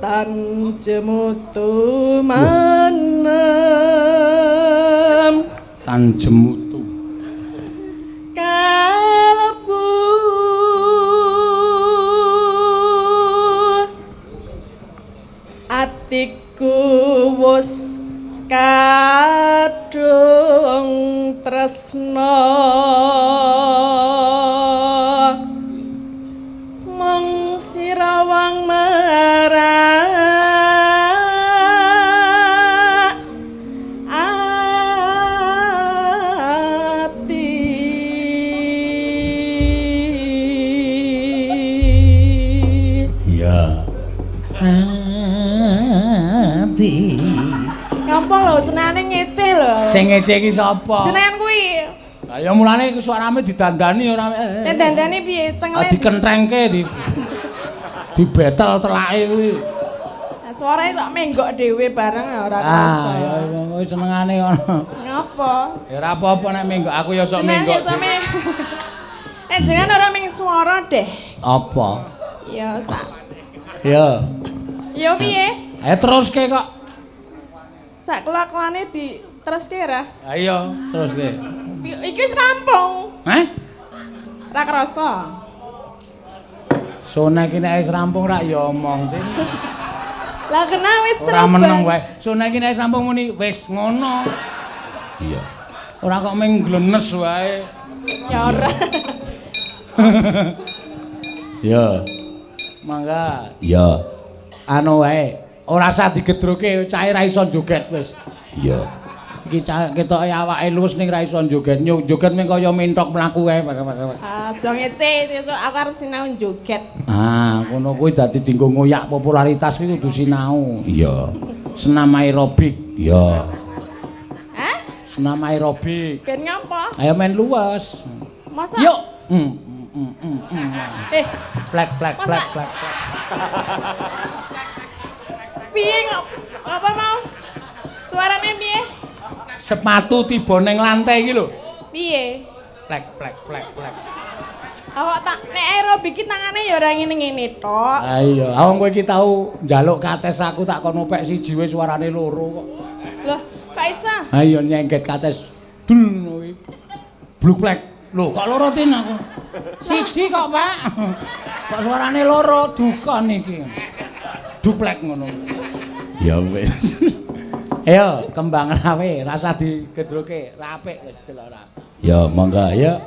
Speaker 1: tan jemutu manem
Speaker 2: tan jemutu
Speaker 1: kalebu atiku wus katon Kadung tresna mung sira wong merak ati.
Speaker 2: Iya. Ati.
Speaker 1: Ngapa lho senane ngece lho.
Speaker 2: Sing ngece iki sapa?
Speaker 1: Jenengan kuwi.
Speaker 2: Lah ya mulane iku suarane didandani ora.
Speaker 1: Nek dandani piye cengle?
Speaker 2: Dikentrengke di dibetel telake kuwi.
Speaker 1: Lah suarane tok menggok dhewe bareng ora kerasa.
Speaker 2: Ah ya kuwi senengane ngono.
Speaker 1: Ngapa?
Speaker 2: Ya ora apa-apa nek menggok aku ya sok menggok.
Speaker 1: Nek jenengan ora ming swara deh.
Speaker 2: Apa?
Speaker 1: Ya sak.
Speaker 2: Ya.
Speaker 1: Ya piye?
Speaker 2: Ayo teruske kok.
Speaker 1: Sak kelakuane di teruske ora?
Speaker 2: Ayo teruske.
Speaker 1: Iki wis rampung.
Speaker 2: Hah?
Speaker 1: Ora kerasa.
Speaker 2: Sone iki nek wis rampung rak ya omong sih.
Speaker 1: Lah kena wis
Speaker 2: ora meneng wae. Sone iki nek wis rampung muni wis ngono.
Speaker 6: Iya.
Speaker 2: Ora kok mung glenes wae.
Speaker 1: Ya ora.
Speaker 2: Ya. Mangga.
Speaker 6: Ya.
Speaker 2: Anu wae. Ora usah digedroke, cahe ra iso joget wis.
Speaker 6: Iya.
Speaker 2: Iki ketoke awake luwes ning ra iso joget. Joget mung kaya mentok mlaku kae.
Speaker 1: Aja ngece, sesuk aku arep sinau joget.
Speaker 2: Ah, ngono kuwi dadi dienggo ngoyak popularitas kuwi kudu sinau.
Speaker 6: Iya.
Speaker 2: Senam aerobik.
Speaker 6: Iya.
Speaker 1: Hah?
Speaker 2: Senam aerobik.
Speaker 1: Ben ngopo?
Speaker 2: Ayo main luwes.
Speaker 1: Masa?
Speaker 2: Yuk.
Speaker 1: Eh,
Speaker 2: plek plek plek plek.
Speaker 1: Piye kok? Apa mau? Suarane piye?
Speaker 2: Sepatu tiba ning lantai iki lho.
Speaker 1: Piye?
Speaker 2: Plek plek plek plek.
Speaker 1: Awak tak nek aerobik iki tangane ya ora ngene-ngene tok.
Speaker 2: Ha iya, wong kowe iki tau njaluk kates aku tak kon opek siji wis suarane loro kok.
Speaker 1: Loh, kok iso?
Speaker 2: Ha iya nyengget kates dul ngono kuwi. Bluk plek. Lho, kok loro tin aku? Siji kok, Pak. Kok suarane loro duka niki. Duplek ngono. Ya wis. Ayo kembang rawe, rasa digedroke, rapik wis delok ora.
Speaker 6: Ya monggo ya.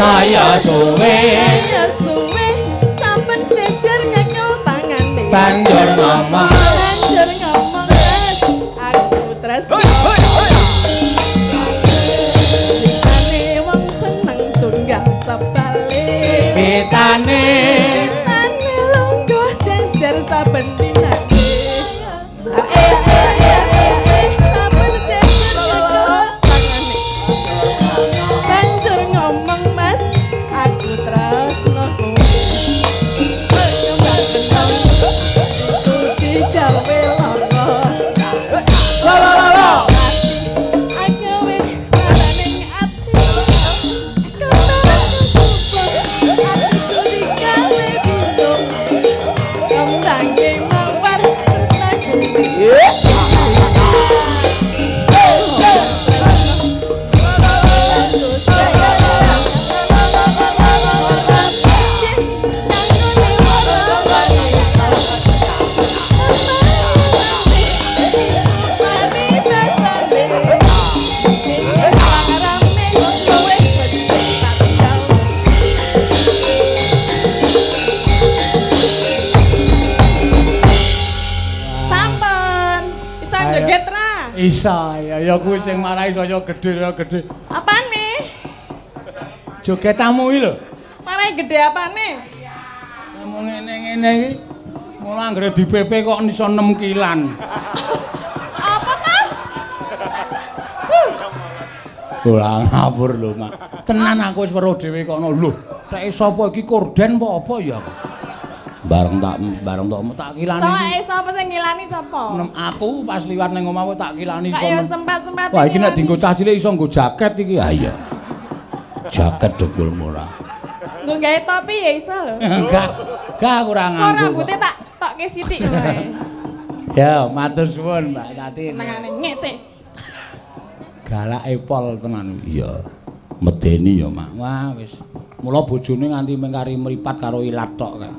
Speaker 2: Saya suwe.
Speaker 1: Saya suwe saben jejer nyekel tangane.
Speaker 2: Banjur ngomong.
Speaker 1: Banjur ngomong Mas, aku tresno. Bitane wong seneng tunggal sebalik.
Speaker 2: Bitane.
Speaker 1: Bitane lungguh jejer saben dinane. Banjur ngomong Mas, aku tresno kowe. Digawe lara.
Speaker 2: La la la la.
Speaker 1: Aku wis laraning ati. Atiku digawe bingung. Kembange mawar tresnaku wis. Sampun, isa joget ra?
Speaker 2: Isa, ya ya kuwi sing marai saya gedhe saya gedhe.
Speaker 1: Apane?
Speaker 2: Joget tamu iki lho.
Speaker 1: Marai gedhe apane?
Speaker 2: Tamu ngene-ngene iki. Mula anggere di PP kok iso 6 kilan.
Speaker 1: Apa ta?
Speaker 2: Ora ngawur lho, Mak. Tenan aku wis weruh dhewe kono. Lho, teke sapa iki korden apa apa ya? Bareng tak kilani.
Speaker 1: Soale sapa sing ngilani sapa?
Speaker 2: Aku pas liwat ning omahku tak kilani
Speaker 1: iso. Kaya sempat-sempat.
Speaker 2: Wah, iki nek dienggo cah cilik iso nggo jaket iki. Ha iya. Jaket degul ora.
Speaker 1: Nggo gawe topi ya iso lho.
Speaker 2: Enggak. Enggak aku ora nganggo.
Speaker 1: Kok rambute tak tokke sithik wae.
Speaker 2: Ya, matur suwun Mbak Tati.
Speaker 1: Senengane ngece.
Speaker 2: Galake pol tenan. Iya. Medeni ya, Mak. Wah, wis. Mula bojone nganti mengkari mripat karo ilat tok kae.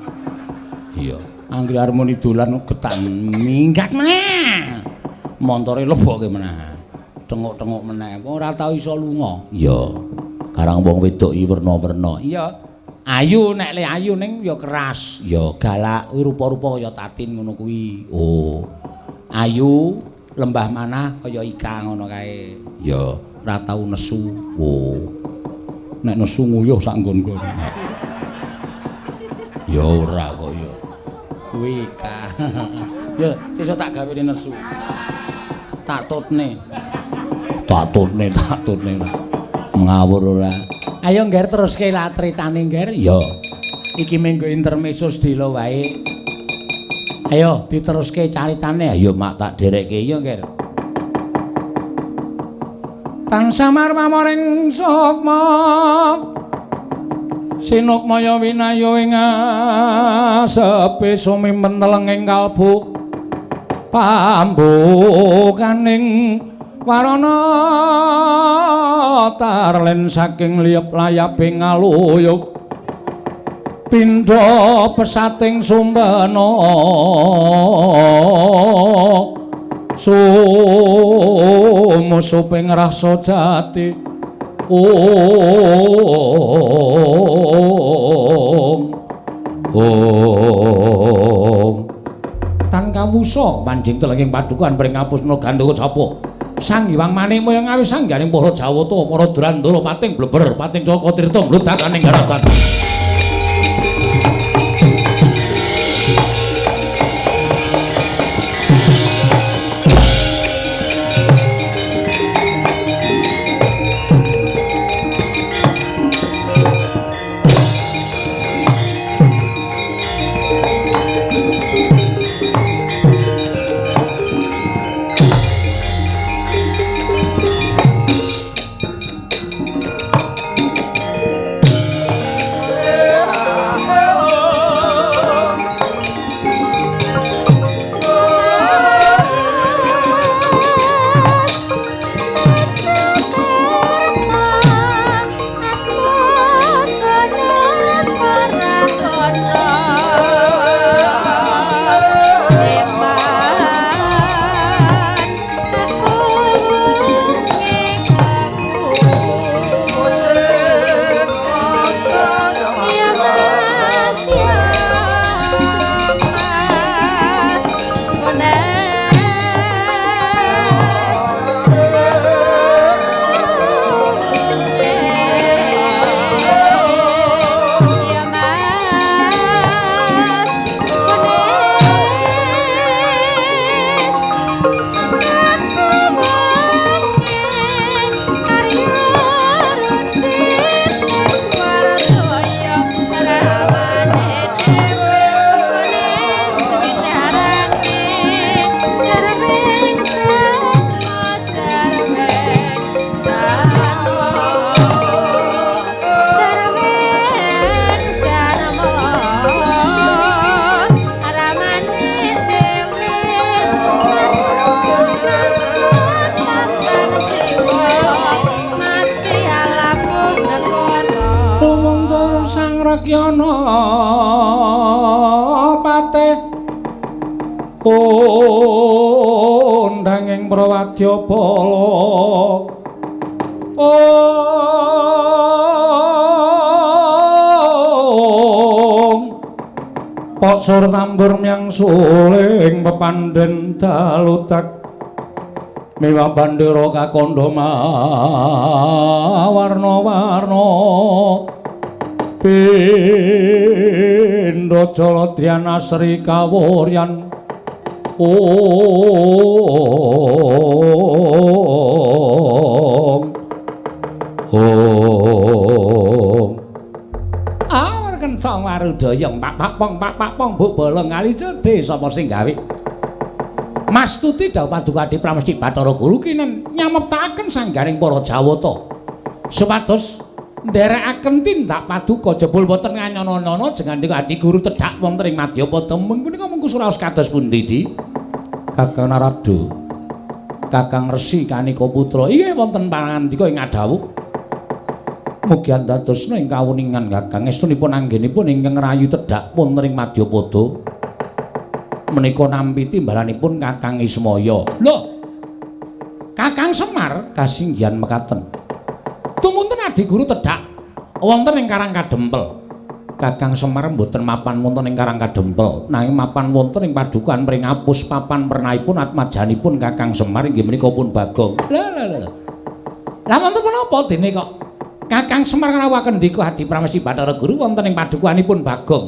Speaker 2: Iya. Anggere arep muni dolan getan minggat meneh. Montore lebokke meneh. Tenguk-tenguk meneh. Ora tau iso lunga. Iya. Karang wong wedok iki werna-werna. Iya. Ayu nek le ayu ning ya keras. Ya galak kuwi rupa-rupa kaya Tatin ngono kuwi. Oh. Ayu lembah manah kaya Ika ngono kae. Ya, ora tau nesu. Oh. Nek nesu nguyuh sak nggon-nggon. Ya ora kok ya. Kuwi Ika. Ya sesuk tak gawene nesu. Tak tutne. Tak tutne, tak tutne. Ngawur ora. Ayo ngger teruske latritane ngger. Ya. Iki menggo intermezzo sedhela wae. Ayo diteruske caritane. Ayo Mak tak dherekke ya ngger. Tansah marmamoring sukma. Sinukmaya winayo ing asepe sumimpen telenging kalbu pambukaning warana tarlen saking liyep layaping ngaluyup pindha pesating sumbena sumusuping rasa jati. Ong ong tan kawusa manjing telenging padukan pring ngapusna gandhuka sapa Sang Hyang Manikmaya ngawis sangganing para Jawata para Durandara pating bleber pating Caka Tirta mludakaning daratan. Sangrekyana patih kondanging prawadya bala ong Paksur tambur myang suling pepandhen dalutak miwa bandera kakandha warna-warna pindha jaladriana sri kawuryan ong ong awar kencang warudaya pak pong pak pong mbok bolong kali cedhe sapa sing gawe Mastuti dawuh Paduka Adi Pramesti Bathara Guru kinen nyameptakaken sanggaring para Jawata supados nderekaken tindak paduka jebul boten nganyana-nyana jengandika Adi Guru tedhak wonten ing Madyapada punika mengku suraos kados pundi Di Kakang Narada Kakang Resi Kanika Putra inggih wonten pangandika ing adhawuh mugi andadosna ing kawuningan Kakang estunipun anggenipun ingkang ngrayu tedhak wonten ing Madyapada menika nampi timbalanipun Kakang Ismaya. Lho, Kakang Semar kasinggihan mekaten. Tumunten Adi Guru tedhak wonten ing Karang Kadempel. Kakang Semar mboten mapan wonten ing Karang Kadempel, nanging mapan wonten ing padukuhan Pringapus papan pernahipun atmajanipun Kakang Semar inggih menika pun Bagong. Lho lho lho. Lah wonten menapa dene kok Kakang Semar ngrawuhaken ndika Adi Pramesti Bathara Guru wonten ing padukuhanipun Bagong.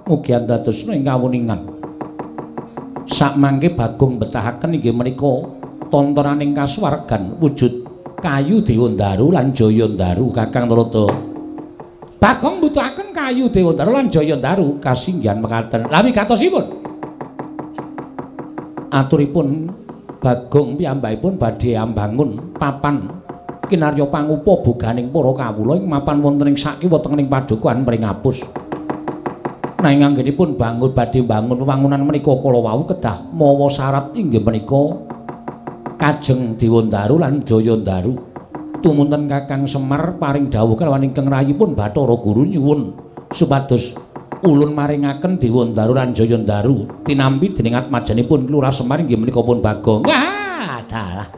Speaker 2: Mugi andadosna ing kawuningan. Sakmangke Bagong betahaken inggih menika tontonaning kasuwargan wujud kayu Dewandaru lan Jayandaru Kakang Narada. Bagong mbutuhaken kayu Dewandaru lan Jayandaru kasinggihan mekaten. Lah wigatosipun aturipun Bagong piyambakipun badhe ambangun papan kinarya pangupa boganing para kawula ing mapan wonten ing sakiwa tengening padukuhan Pringapus. Nanging anggenipun bangun badhe bangun wewangunan menika kala wau kedah mawa syarat inggih menika Kajeng Dewandaru lan Jayandaru. Tumunten Kakang Semar paring dawuh kalawan ingkang rayipun Bathara Guru nyuwun supados ulun maringaken Dewandaru lan Jayandaru tinampi dening atmajanipun Lurah Semar inggih menika pun Bagong. Wah, dalah.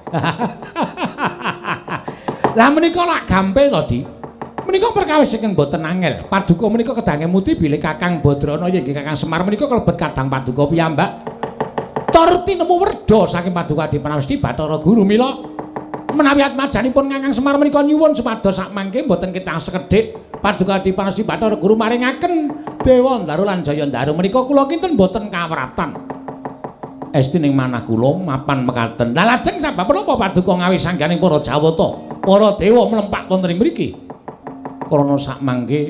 Speaker 2: Lah menika lak gampil to, Di. Menika perkawis ingkang boten angel. Paduka menika kedah ngemuti bilih Kakang Badrana inggih Kakang Semar menika kalebet kadang paduka piyambak. Tur tinemu werda saking paduka Adi Pramesti Bathara Guru mila menawi atmajanipun Kakang Semar menika nyuwun supados sakmangke boten ketang sekedhik paduka Adi Pramesti Bathara Guru maringaken Dewandaru lan Jayandaru menika kula kinten boten kawratan. Esti ning manah kula mapan mekaten. Lah lajeng sabab menapa paduka ngawis sangganing para Jawata, para dewa mlempak wonten ing mriki? Krana sakmangke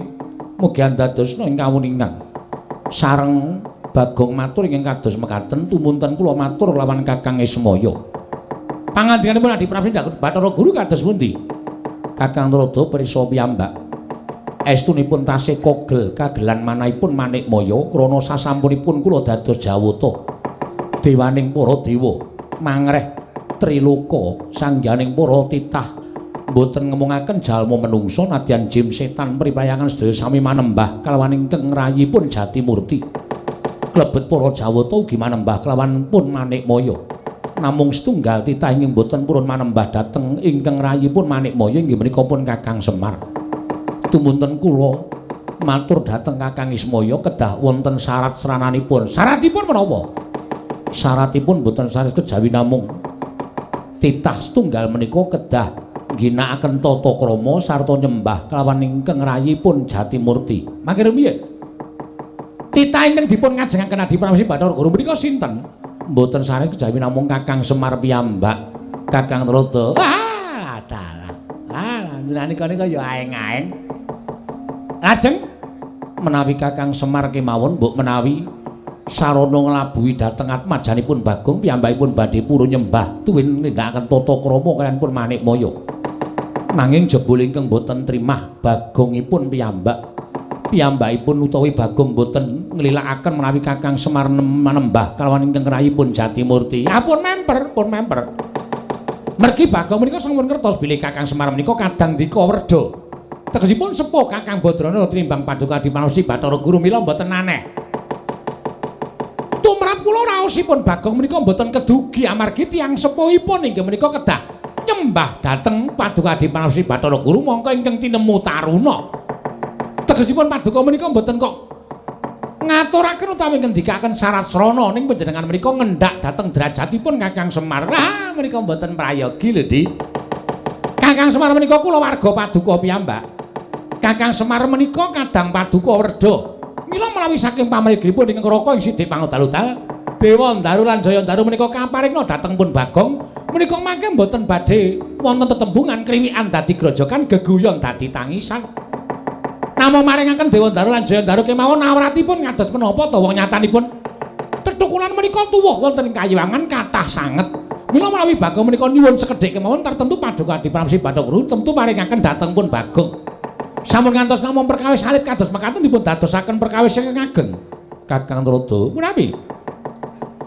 Speaker 2: mugi andadosna ing kawuningan sareng Bagong matur ingkang kados mekaten tumunten kula matur lawan Kakang Ismaya. Pangandikanipun Adi Pramesti Bathara Guru kados pundi? Kakang Narada prisa piyambak estunipun tasih kogel kagelan manahipun Manikmaya krana sasampunipun kula dados Jawata dewaning para dewa mangreh triloka sangganing para titah mboten ngemungaken jalma menungsa nadyan jim setan priprayangan sedaya sami manembah kalawan ingkang ngrayipun Jatimurti. Klebet para Jawata ugi manembah kalawan pun Manikmaya. Namung setunggal titah ingkang mboten purun manembah dhateng ingkang ngrayipun Manikmaya inggih menika pun Kakang Semar. Tumunten kula matur dhateng Kakang Ismaya kedah wonten syarat srananipun. Syaratipun menapa? Syaratipun mboten sanes kejawi namung titah setunggal menika kedah ngginakaken tata krama sarta nyembah kalawan ingkang rayipun Jatimurti. Mangke rumiyin titah ingkang dipun ngajengaken Adi Pramesti Bathara Guru menika sinten? Mboten sanes kejawi namung Kakang Semar piyambak. Kakang Narada. Ah, dalah. Ah, nika nika ya aeng-aeng. Lajeng menawi Kakang Semar kemawon mbok menawi sarana nglabuhi dhateng atmajanipun Bagong piyambakipun badhe purun nyembah tuwin nindakaken tata krama kaliyan pun Manikmaya. Nanging jebul ingkang boten trimah Bagongipun piyambak. Piyambakipun utawi Bagong boten nglilakaken menawi Kakang Semar manembah kalawan ingkang rayipun Jatimurti. Ah pun memper, pun memper. Mergi Bagong menika sampun ngertos bilih Kakang Semar menika kadang dika werda. Tegesipun sepuh Kakang Badrana tinimbang Paduka Adipramesti Bathara Guru mila mboten aneh. Tumrap kula raosipun Bagong menika mboten kedugi amargi tiyang sepuhipun inggih menika kedah nyembah dhateng Paduka Adipramesti Bathara Guru mongko ingkang tinemu taruna. Tegesipun Paduka menika mboten kok ngaturaken utawi ngendikaken syarat srana ning panjenengan menika ngendak dhateng derajatipun Kakang Semar. Ah menika mboten prayogi lho, Dik. Kakang Semar menika kulawarga Paduka piyambak. Kakang Semar menika kadang Paduka Werda. Mila menawi saking pamrigipun ingkang Raka ing Sidik Pangodal-udal, Dewa Ndaru lan Jaya Ndaru menika kaparingna dhateng pun Bagong menika mangke mboten badhe wonten tetembungan kriwikan dadi grojogan geguyon dadi tangisan. Namung maringaken Dewa Ndaru lan Jaya Ndaru kemawon awratipun ngados menapa ta wong nyatanipun tetukulan menika tuwuh wonten ing kayiwangan kathah sanget. Mila menawi Bagong menika nyuwun sekedhik kemawon tertentu Paduka Adipramesti Bathara Guru tentu paringaken dhateng pun Bagong. Sampun ngantos namung perkawis alit kados mekaten dipun dadosaken perkawis ingkang ageng. Kakang Tuladha, punapi?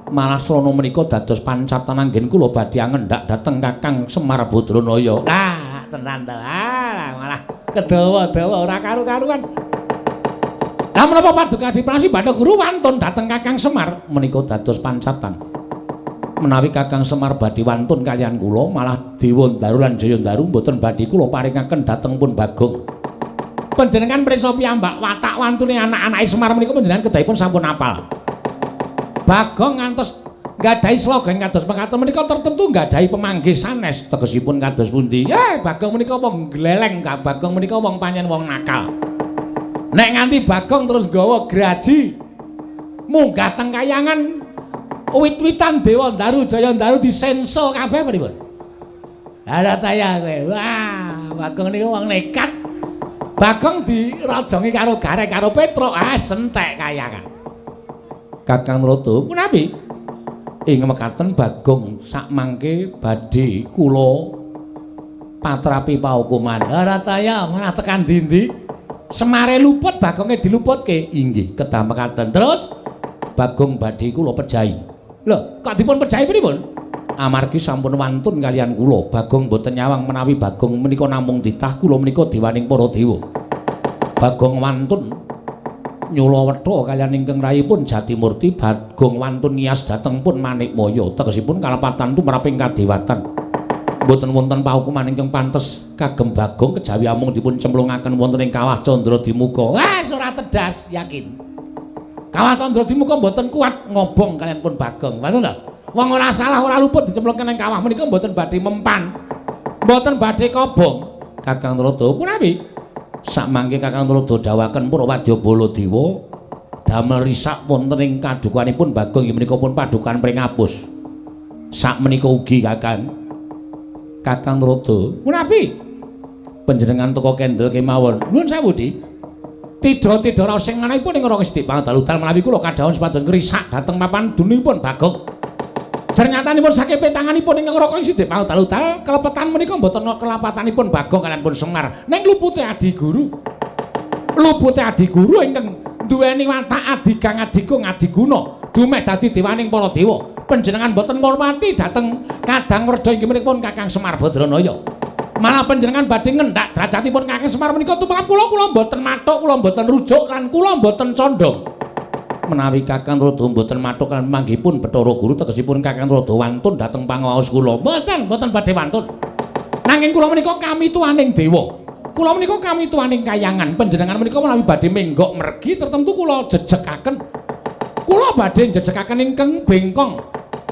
Speaker 2: Malah srana menika dados pancatan anggen kula badhe ngendak dhateng Kakang Semar Badranaya. Lah, tenan to. Ah, malah kedawa-dawa ora karu-karuan. Lah menapa Paduka Adipramesti Bathara Guru wantun dhateng Kakang Semar menika dados pancatan. Menawi Kakang Semar badhe wantun kaliyan kula, malah Dewa Ndaru lan Jaya Ndaru mboten badhe kula paringaken dhateng pun Bagong. Panjenengan prisa piyambak watak wantune anak-anake Semar menika panjenengan kedahipun sampun apal. Bagong ngantos nggadahi slogan kados mekaten menika tertentu nggadahi pemanggih sanes tegesipun kados pundi? Bagong menika wong gleleng, Bagong menika wong pancen wong nakal. Nek nganti Bagong terus nggawa graji munggah teng kayangan wit-witan Dewa Ndaru Jaya Ndaru disenso kabeh pripun? Lah ta ya kowe. Wah, Bagong niku wong nekat. Bagong dirajongi karo Gareng karo Petruk, ah sentek kayangan. Kakang Tuladha, punapi? Ing mekaten Bagong sakmangke badhe kula patrapi paukuman. Ora ta ya, malah tekan ndi-ndi. Semare luput Bagonge diluputke. Inggih, kedah mekaten. Terus Bagong badhe kula pejahi. Lho, kok dipun pejahi pripun? Amargi sampun wantun kaliyan kula. Bagong mboten nyawang menawi Bagong menika namung ditah kula menika dewaning para dewa. Bagong wantun nyula wetha kaliyan ingkang rayipun Jatimurti. Bagong wantun ngiyas dhateng pun Manikmaya. Tegesipun kalepatan tumraping kadewatan. Mboten wonten paukuman ingkang pantes kagem Bagong kejawi amung dipun cemplungaken wonten ing kawah Candra Dimuka. Wah, ora tedas, yakin. Kawah Candra Dimuka mboten kuat ngobong kaliyan pun Bagong. Ngoten lho. Wong ora salah ora luput dicemplungke nang kawah menika mboten badhe mempan. Mboten badhe kobong. Kakang Tuladha, punapi? Sakmangke Kakang Tuladha dawaken para wadya Baladewa damel risak wonten ing kadukanipun Bagong inggih menika pun padukan pringapus. Sakmenika ugi Kakang. Kakang Tuladha, punapi? Panjenengan teka kendel kemawon. Nuwun sewu, Dik. Tidha-tidha raos sing manahipun ing Raka Sidik Pangadal-udal menawi kula kadhawuhan supados ngrisak dhateng papan dunipun Bagong. Ternyatanipun saking petanganipun ingkang Raka Sidik Pangadal-udal kelepetan menika mboten kelapatanipun Bagong kaliyan pun Semar ning lupute adi guru. Lupute adi guru ingkang duweni watak adigang adigung adiguna dumeh dadi dewaning para dewa. Panjenengan mboten ngurmati dhateng kadang werda inggih menika pun Kakang Semar Badranaya. Malah panjenengan badhe ngendak derajatipun Kakang Semar menika tumrap kula, kula mboten mathuk, kula mboten rujuk lan kula mboten condong. Menawi Kakang Tuladha mboten mathuk lan manggihipun Bathara Guru tegesipun Kakang Tuladha wantun dhateng pangaos kula. Mboten, mboten badhe wantun. Nanging kula menika kami tuaning dewa. Kula menika kami tuaning kayangan. Panjenengan menika menawi badhe menggok mergi tertentu kula jejekaken. Kula badhe jejekaken ingkang bengkong,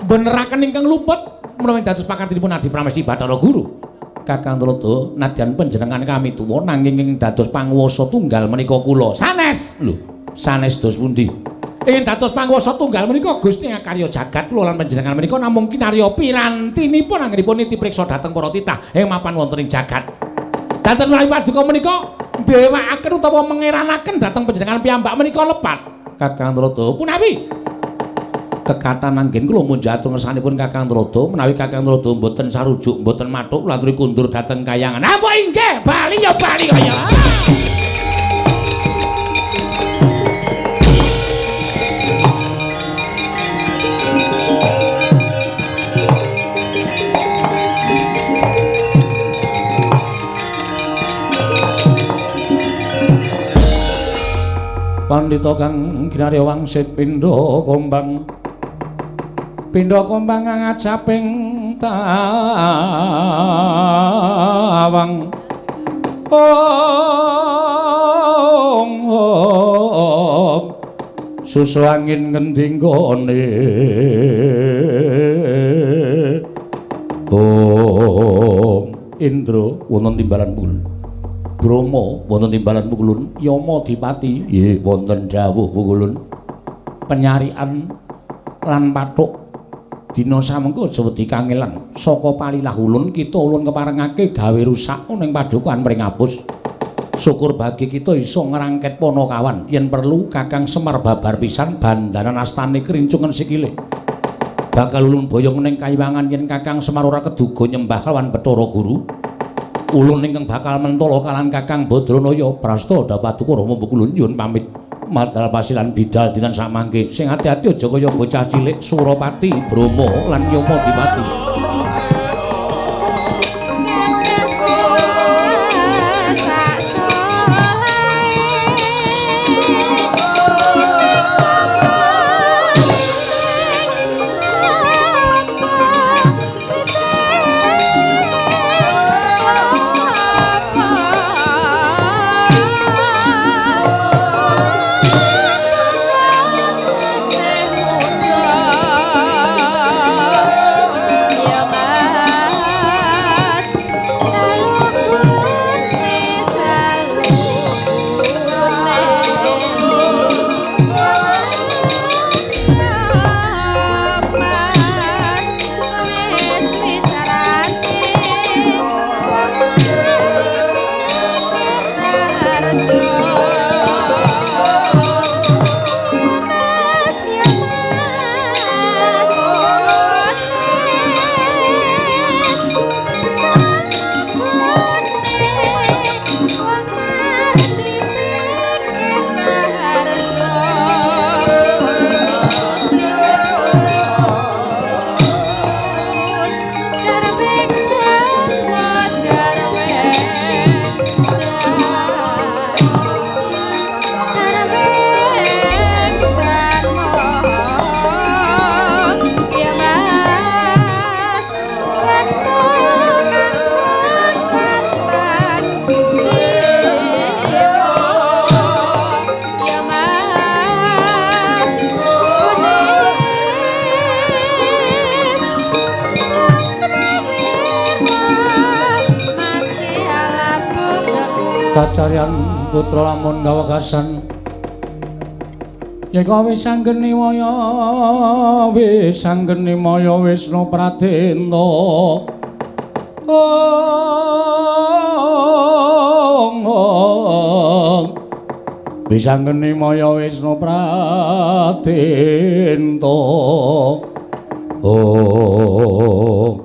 Speaker 2: beneraken ingkang luput menawi dados pakartinipun Adi Pramesti Bathara Guru. Kakang Tuladha nadyan panjenengan kami tuwa nanging ing dados panguwasa tunggal menika kula. Sanes. Lho, sanes dos pundi? Ingin dados panguwasa tunggal menika Gusti ngakarya jagat kula lan panjenengan menika namung kinarya pirantinipun anggenipun niti priksa dhateng para titah ing mapan wonten ing jagat. Dados menawi paduka menika ndewakaken utawa mengeranaken dhateng panjenengan piyambak menika lepat. Kakang Tuladha, punapi? Kekatan anggen kula munjuk atur ngersanipun Kakang Tuladha menawi Kakang Tuladha mboten sarujuk mboten mathuk kula aturi kundur dhateng kayangan. Ah, mbok inggih, bali ya bali kaya. Pandhita kang kinarya wangsit pindha kombang. Pindha kombang ngajaping tawang. Ong ong susu angin ngendi nggone. Om Indra wonten timbalan pukulun. Brahma wonten timbalan pukulun. Yama Dipati nggih wonten dawuh pukulun. Penyarian lan pathuk dina samengko aja wedi kangelan. Saka palilah ulun kita ulun keparengake gawe rusak ning padukuhan Pringapus. Syukur bagi kita iso ngrangket Panakawan. Yen perlu Kakang Semar babar pisan bandanan astane krincungen sikile. Bakal ulun boyong ning kayiwangan yen Kakang Semar ora keduga nyembah kawan Bathara Guru. Ulun ingkang bakal mentala kalan Kakang Badranaya prasta dapaduka Rama Pukulun nyuwun pamit. Madal pasilan bidal dinten samangke. Sing ati-ati aja kaya bocah cilik Surapati, Brahma lan Yama Dipati. Kacarian putra lamun kawekasan yeka wis anggeni maya wis anggeni maya Wisnu Pradenta. Ong ong wis anggeni maya Wisnu Pradenta. Oh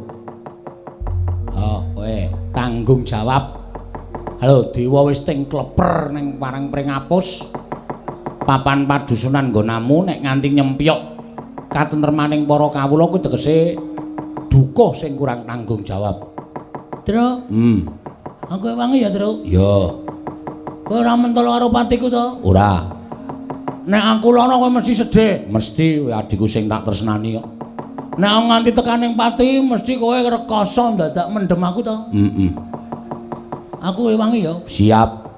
Speaker 2: ah kowe tanggung jawab. Halo dewa wis ting kleper ning parang Pringapus. Papan padusunan nggonamu nek nganti nyempyok katentremaning para kawula kuwi tegese duka sing kurang tanggung jawab. Tru. Aku ewangi ya, Tru. Ya. Kowe ora mentolo karo patiku to? Ora. Nek aku lara kowe mesti sedih. Mesti adikku sing tak tresnani kok. Nek aku nganti tekan ning pati mesti kowe rekoso ndadak mendem aku to? Heeh. Aku ewangi ya. Siap.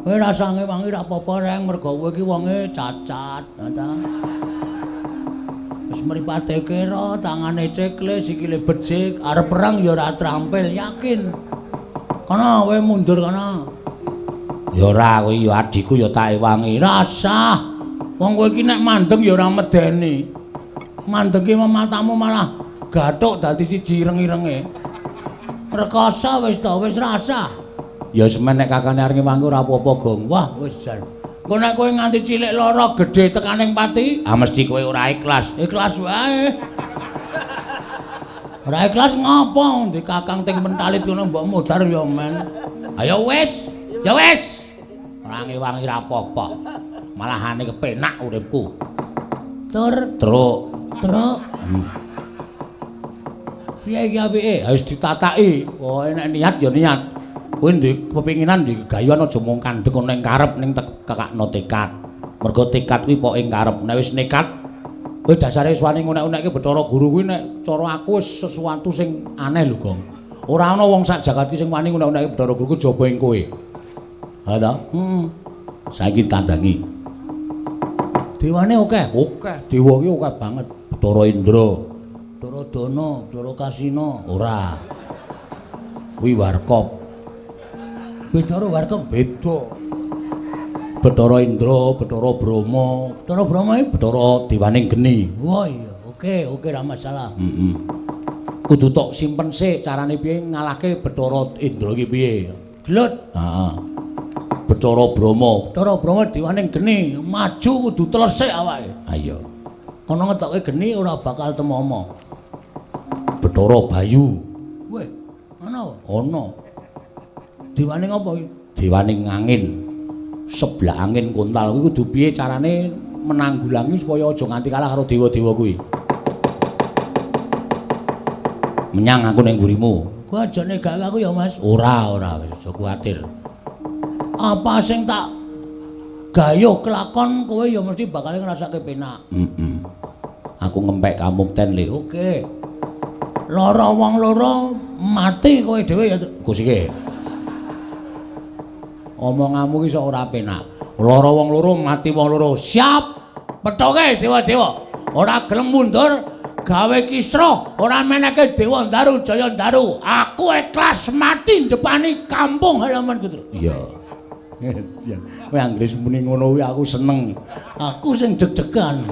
Speaker 2: Kowe rasane wangi ra apa-apa reng mergo kowe iki wonge cacat, ta. Wis mripate kera, tangane cekle, sikile becik, arep perang ya ora trampil, yakin. Kono kowe mundur kono. Ya ora, kowe ya adikku ya tak ewangi. Rasah. Wong kowe iki nek mandeng ya ora medeni. Mandeng ki matamu malah gathuk dadi siji ireng-irenge. Rekoso wis to, wis rasah. Ya semen nek kakane arep ngewangi ora apa-apa, Gong. Wah, wis jan. Engko nek kowe nganti cilik lara gedhe tekaning pati, ah mesti kowe ora ikhlas. Ikhlas wae. Ora ikhlas ngopo? Ndi kakang ting mentalit ngono mbok modar ya men. Ayo wis, ya wis. Ora ngewangi ra apa-apa. Malahane kepenak uripku. Tur, truk, truk. Piye iki apike? Wis ditataki. Pokoke nek niat ya niat. Kowe ndek kepinginan ndek gayuhan aja mung kandhek ana ing karep ning kekakno tekad. Mergo tekad kuwi pok ing karep. Nek wis nekat, kowe dasare wis wani ngunek-unekke Bathara Guru kuwi nek cara aku wis sesuatu sing aneh lho, Gong. Ora ana wong sak jagat ki sing wani ngunek-unekke Bathara Guru kejaba ing kowe. Ha ta? Heeh. Saiki tandangi. Dewane akeh, akeh. Dewa ki akeh banget. Bathara Indra, Bathara Dana, Bathara Kasina, ora. Kuwi warkop. Bathara Warkop beda. Bathara Indra, Bathara Brahma, Bathara Brahma iki Bathara dewaning geni. Wah iya, oke, oke ora masalah. Heeh. Kudu tok simpen sik carane piye ngalahke Bathara Indra iki piye. Gelut. Heeh. Bathara Brahma, Bathara Brahma dewaning geni, maju kudu telesik awake. Ha iya. Kono ngetokke geni ora bakal temomo. Bathara Bayu. Weh, ana? Ana. Dewaning apa iki? Dewaning angin. Sebelah angin kontal kuwi kudu piye carane menanggulangi supaya aja nganti kalah karo dewa-dewa kuwi. Menyang aku ning mburimu. Kowe aja negake aku ya, Mas. Ora, ora, wis aja kuwatir. Apa sing tak gayuh kelakon kowe ya mesti bakal ngrasake penak. Heeh. Aku ngempek kamukten le. Oke. Lara wong loro mati kowe dhewe ya Gus iki. Omonganmu ki sok ora penak. Lara wong loro mati wong loro. Siap. Pethoke dewa-dewa. Ora gelem mundur, gawe kisruh, ora meneke Dewa Ndaru Jaya Ndaru. Aku ikhlas mati ndepani kampung halaman putra. Iya. Kowe anggere muni ngono kuwi aku seneng. Aku sing deg-degan.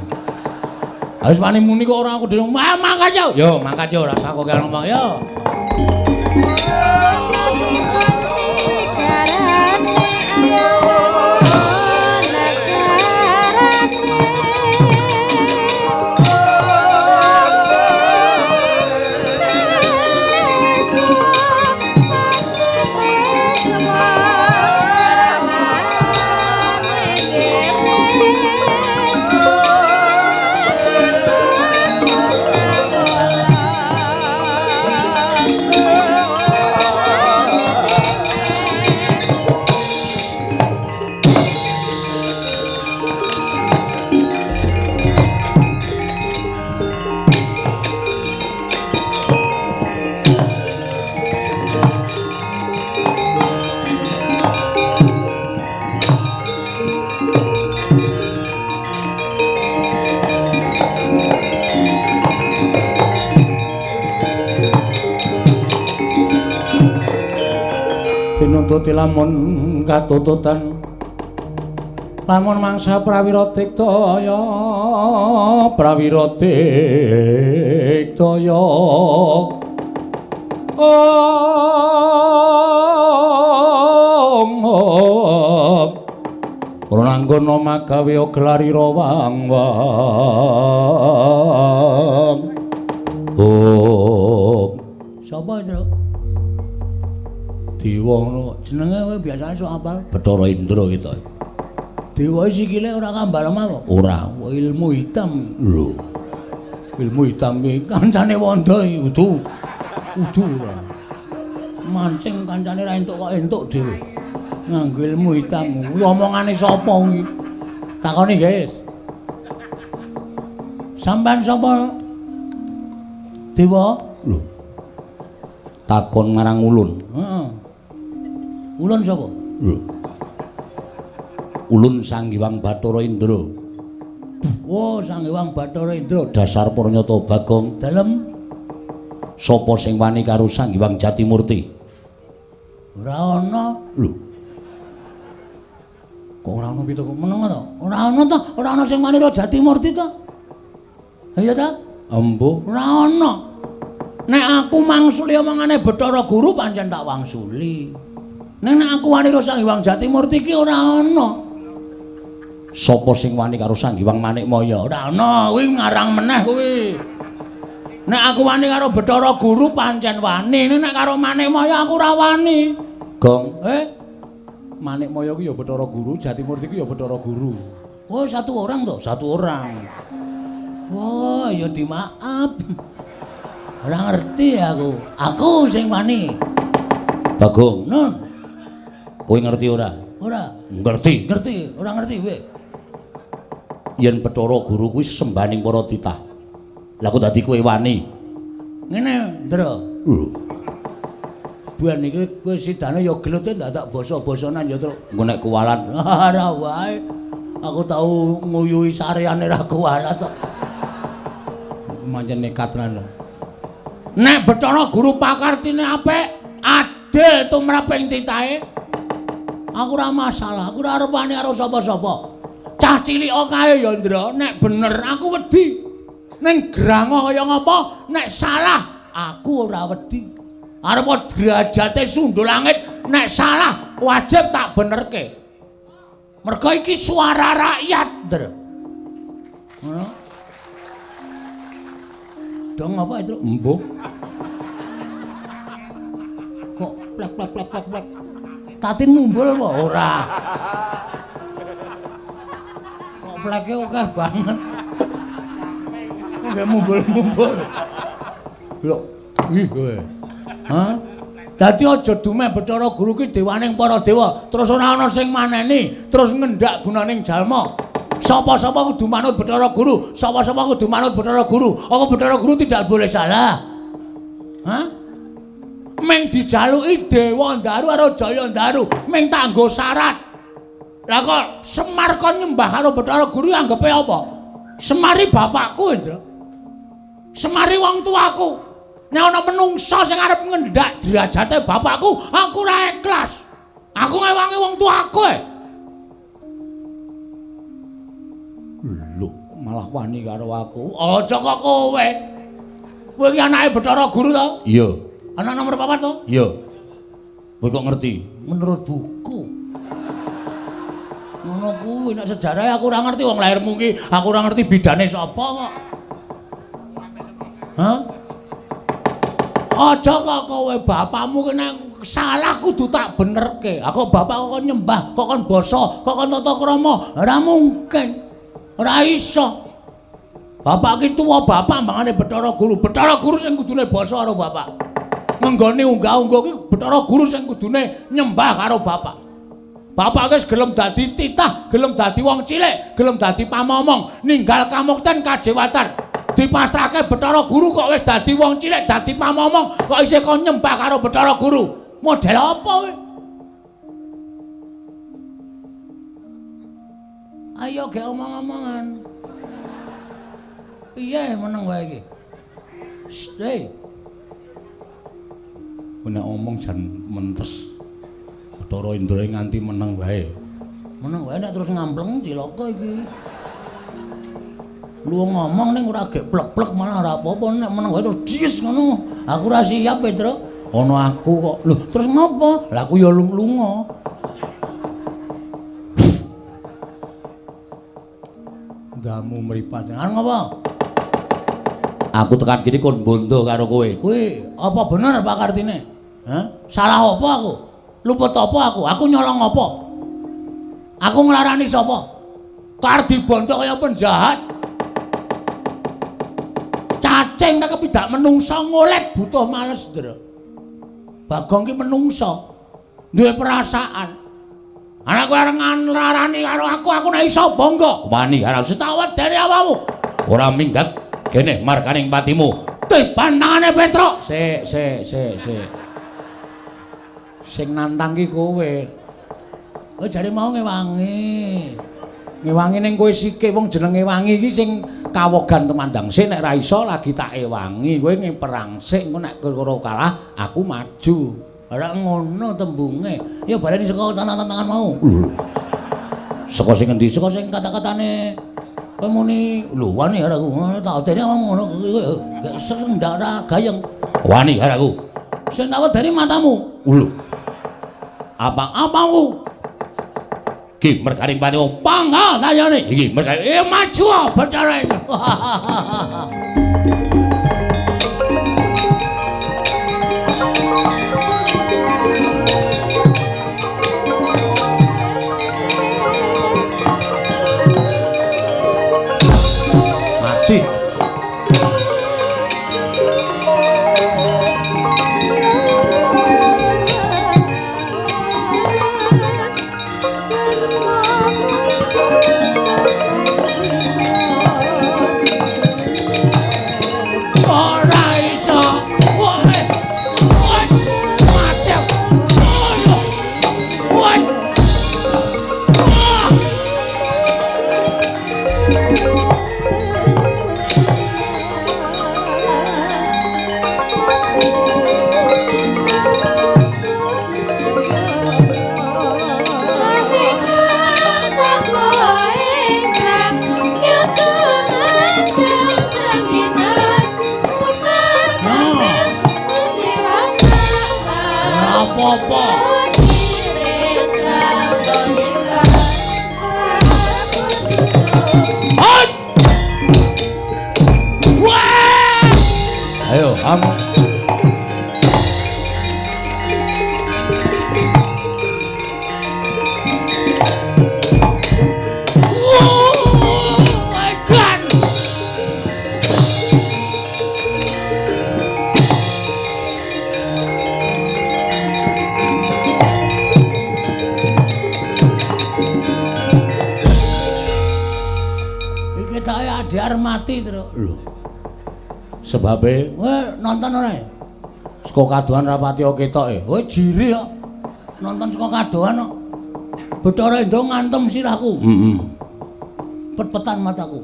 Speaker 2: Wis wani muni kok ora aku dhewe. Mangkat yo. Yo mangkat yo rasa kok ngomong yo. Tinututi lamun katututan lamun mangsa prawira diktaya prawira diktaya om ora anggono magawe gelarira wang wang om sapa Indra? Dewa ngono jenenge kowe biasane sok apal Bathara Indra kita. Dewa sikile ora kambal apa? Ora, ilmu hitam. Lho. Ilmu hitam iki kancane wanda iki udu. Udu ora. Mancing kancane ra entuk kok entuk dhewe. Nganggo ilmu hitam. Kuwi omongane sapa kuwi? Takoni, guys. Sampeyan sapa? Dewa? Lho. Takon marang ulun. Heeh. Ulun sapa? Lho. Ulun Sang Hyang Bathara Indra. Oh, Sang Hyang Bathara Indra, dasar pranyata Bagong. Dalem sapa sing wani karo Sang Hyang Jatimurti? Ora ana. Lho. Kok ora ana pitu kok meneng to? Ora ana to, ora ana sing wani karo Jatimurti to? Iya ta? Embuh, ora ana. Nek aku mangsuli omongane Bathara Guru pancen tak wangsuli. Nek nek aku wani karo Sang Hyang Jatimurti ki ora ana. Sapa sing wani karo Sang Hyang Manikmaya? Ora ana, kuwi ngarang meneh kuwi. Nek aku wani karo Bathara Guru pancen wani, nek karo Manikmaya aku ora wani. Gong, Manikmaya ki ya Bathara Guru, Jatimurti ki ya Bathara Guru. Oh, satu orang to? Satu orang. Wah, ya dimaaf. Ora ngerti aku. Aku sing wani. Bagong, nun. Kowe ngerti ora? Ora. Ngerti, ngerti, ora ngerti kowe. Yen Bathara Guru kuwi sembaning para titah. Lah kok dadi kowe wani? Ngene, Ndra. Lho. Buan iki kowe sidane ya gelute ndak basa-basanan ya, Truk. Engko nek kuwalat, ora wae. Aku tau nguyuhi sareane ra kuwalat kok. Mancen nekat tenan. Nek Bathara Guru pakartine apik, adil tumraping titahe. Aku ora masalah, aku ora arep wani karo sapa-sapa. Cah cilik kae ya, Ndra, nek bener aku wedi. Ning grango kaya ngapa, nek salah aku ora wedi. Arep derajate sundul langit, nek salah wajib tak benerke. Mergo iki suara rakyat, Ndra. Ngono. Dong apa itu? Embuh. Kok plek plek plek plek plek. Tatin mumbul apa ora? Kok pleke akeh banget. Nggak mumbul-mumbul. Lho, ih kowe. Hah? Dadi aja dumeh Bathara Guru ki dewaning para dewa, terus ora ana sing maneni, terus ngendak gunaning jalma. Sapa-sapa kudu manut Bathara Guru, sapa-sapa kudu manut Bathara Guru. Apa Bathara Guru tidak boleh salah? Hah? Meng dijaluki Dewa Ndaru karo Jaya Ndaru, meng tak nggo syarat. Lah kok Semar kon nyembah karo Bathara Guru anggepe apa? Semari bapakku, Indra. Semari wong tuaku. Nek ana menungsa sing arep ngendak derajate bapakku, aku ora ikhlas. Aku ngewangi wong tuaku. Lho, malah wani karo aku. Aja kok kowe. Kowe iki anake Bathara Guru to? Iya. Anak nomor 4 to? Iya. Kowe kok ngerti? Menurut buku. Ngono kuwi nek sejarah aku ora ngerti wong lahirmu ki, aku ora ngerti bidane sapa kok. Hah? Aja kok kowe bapakmu ki nek salah kudu tak benerke. Aku bapak kok nyembah, kok kon basa, kok kon tata krama, ora mungkin. Ora iso. Bapak ki tuwa bapak mangane Bathara Guru. Bathara Guru sing kudune basa karo bapak. Ngenggone unggah-ungguh ki Bathara Guru sing kudune nyembah karo bapak. Bapak wis gelem dadi titah, gelem dadi wong cilik, gelem dadi pamomong, ninggal kamukten kajewatan. Dipasrahke Bathara Guru kok wis dadi wong cilik, dadi pamomong, kok isih kon nyembah karo Bathara Guru. Model apa kowe? Ayo gek omong-omongan. Piye meneng wae iki? Shh. Nek omong jan mentes. Bathara Indra nganti meneng wae. Meneng wae nek terus ngampleng cilaka iki. Lu ngomong ning ora gek plek-plek malah ora apa-apa, nek meneng wae terus dies ngono. Aku ora siap, Petro. Ana aku kok. Lho, terus ngopo? Lah aku ya lunga. Ndamu mripat. Anu ngopo? Aku tekan kene kon bondo karo kowe. Kuwi apa bener Pak Kartine? Hah? Salah apa aku? Luput apa aku? Aku nyolong apa? Aku nglarani sapa? Kar dibondo kaya penjahat. Cacing nek kepidak menungsa ngolet butuh males, Ndra. Bagong ki menungsa. Duwe perasaan. Anak kowe arep nglarani karo aku, aku nek iso bangga. Wani karo setawet dene awakmu. Ora minggat kene markaning patimu. Tiban tangane Petruk. Sik, sik, sik, sik. Sing nantang ki kowe. Oh jare mau ngewangi. Ngewangi ning kowe sike wong jenenge wangi iki sing kawogan temandang sik nek ra iso lagi tak ewangi. Kowe ngeperang sik engko nek kira kalah aku maju. Ora ngono tembunge. Ya baleni saka tangan-tangan mau. Saka sing endi? Saka sing kata-katane kowe muni lho wani karo aku. Tak odene ngomong ngono gak sing ndak ora gayeng. Wani karo aku. Sing tak wedeni matamu. Lho. Apa-apamu? Ki mergaring patimu pangga tayane. Iki mergaring maju Bathara. Mati. Ora apa-apa. Ayo, am. Adiar mati terus. Lho. Sebabe, kowe nonton ora? Saka kadohan ra pati ketoke. Kowe jiri kok. Nonton saka kadohan kok. Bathara Indra ngantem sirahku. Heeh. Pet-petan mataku.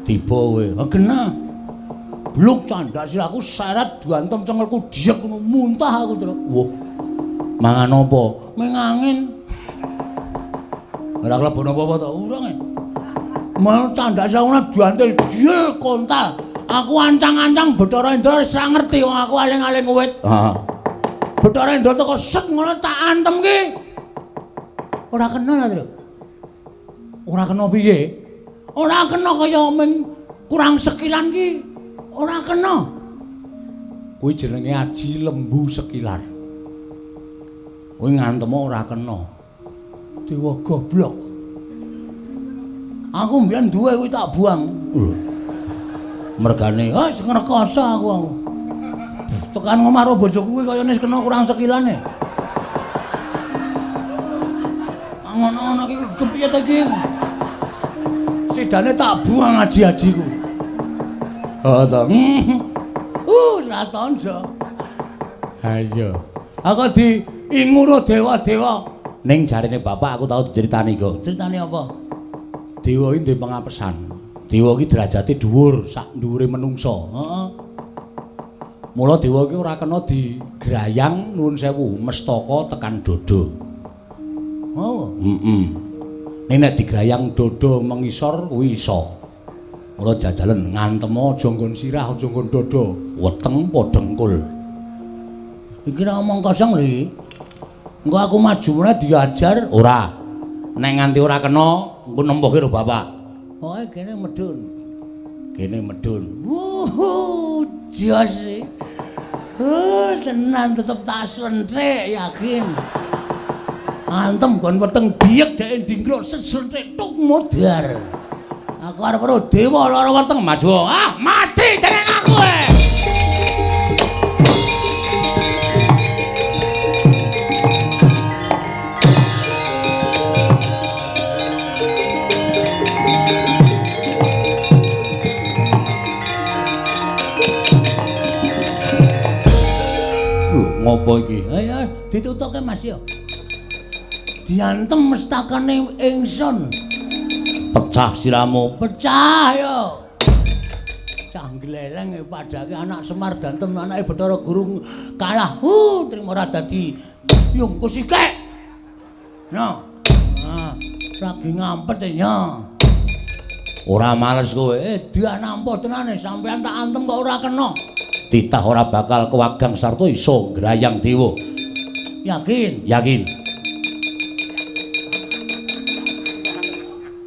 Speaker 2: Tiba kowe. Ha genah. Bluk candak sirahku seret diantem cengelku diek ngono muntah aku terus. Wah. Mangan apa? Ming angin. Ora klebon apa-apa to? Urung e. Mau candak sirahku diantil jil kontal. Aku ancang-ancang Bathara Indra wis ora ngerti wong aku aling-aling wit. Heeh. Bathara Indra teko set ngono tak antem ki. Ora kena ta, Tru? Ora kena piye? Ora kena kaya ming kurang sekilan ki. Ora kena. Kuwi jenenge aji lembu sekilan. Kuwi ngantem ora kena. Dewa goblok. Aku mbiyen duwe kuwi tak buang. Lho. Mergane, wis ngrekoso aku. Tekan ngomah karo bojoku kuwi kayane wis kena kurang sekilane. Ngono-ngono iki kepiye ta iki? Sidane tak buang aji-ajiku. Oh ta. Satonjo. Ha iya. Aku diinguro dewa-dewa. Ning jarene bapak aku tau diceritani kok. Critane apa? Dewa iki duwe pangapesan. Dewa iki derajate dhuwur sak dhuwure menungsa. Heeh. Mula dewa iki ora kena digrayang nuwun sewu mestaka tekan dodo. Oh, heeh. Ning nek digrayang dodo mengisor kuwi iso. Mula jajalen ngantem aja nggon sirah, aja nggon dodo, weteng apa dengkul. Iki ora omong kosong lho iki. Engko aku maju meneh diajar ora. Nek nganti ora kena, engko nempuhke karo bapak. Pokoke kene medun. Kene medun. Wuh, jos iki. Tenan tetep tak slenthik yakin. Antem gon weteng diek dhek ndingkluk seslenthik tuk modar. Aku arep karo dewa lara weteng maju. Ah, mati dening aku. Ngopo iki? Ayo ditutuke Mas yo. Diantem mestakane ingsun. Pecah siramu, pecah yo. Cah gleleng padake anak Semar dantem anake Bathara Guru kalah. Trimo ora dadi yung kusike. No. Ah, lagi ngampet ya. Ora males kowe. Dia nampa tenane sampean tak antem kok ora kena. Titah ora bakal kewagang sarta iso ngrayang dewa. Yakin? Yakin.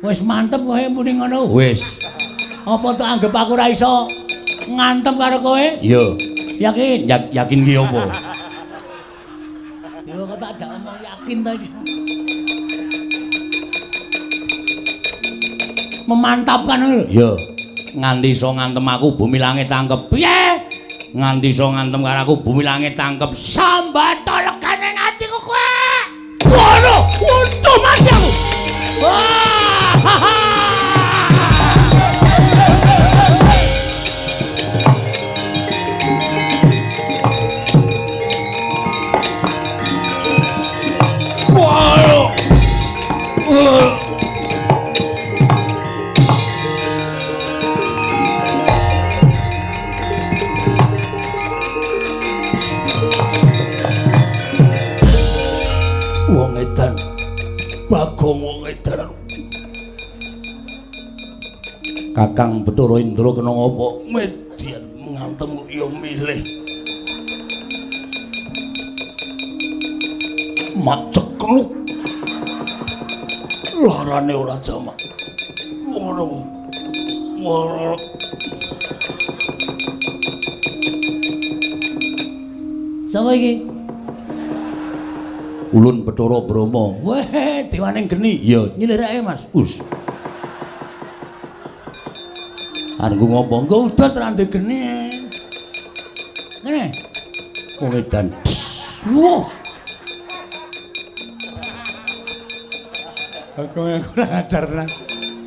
Speaker 2: Wis mantep kowe muni ngono. Wis. Apa tak anggap aku ora iso ngantem karo kowe? Iya. Yakin? Yakin ki apa? Dewa kok tak jak omong yakin ta iki. Memantapkan lho. Iya. Nganti iso ngantem aku bumi langit tangkep. Piye? Nganti iso ngantem karo aku bumi langit tangkep. Sambato legane atiku kowe. Waduh, untung mati aku. Wah. Wong edan. Bagong wong edan. Kakang Bathara Indra kena ngapa? Median ngantem kok ya milih. Mak cekluk. Larane ora jamak. Ora. Ora. Sapa iki? Ulun Bathara Brahma. Weh, dewaning geni. Iya, nyilirake Mas. Us. Arep ngopo? Engko udat ra ndek geni. Ngene. Wong edan. Wah. Aku kurang ajar tenan.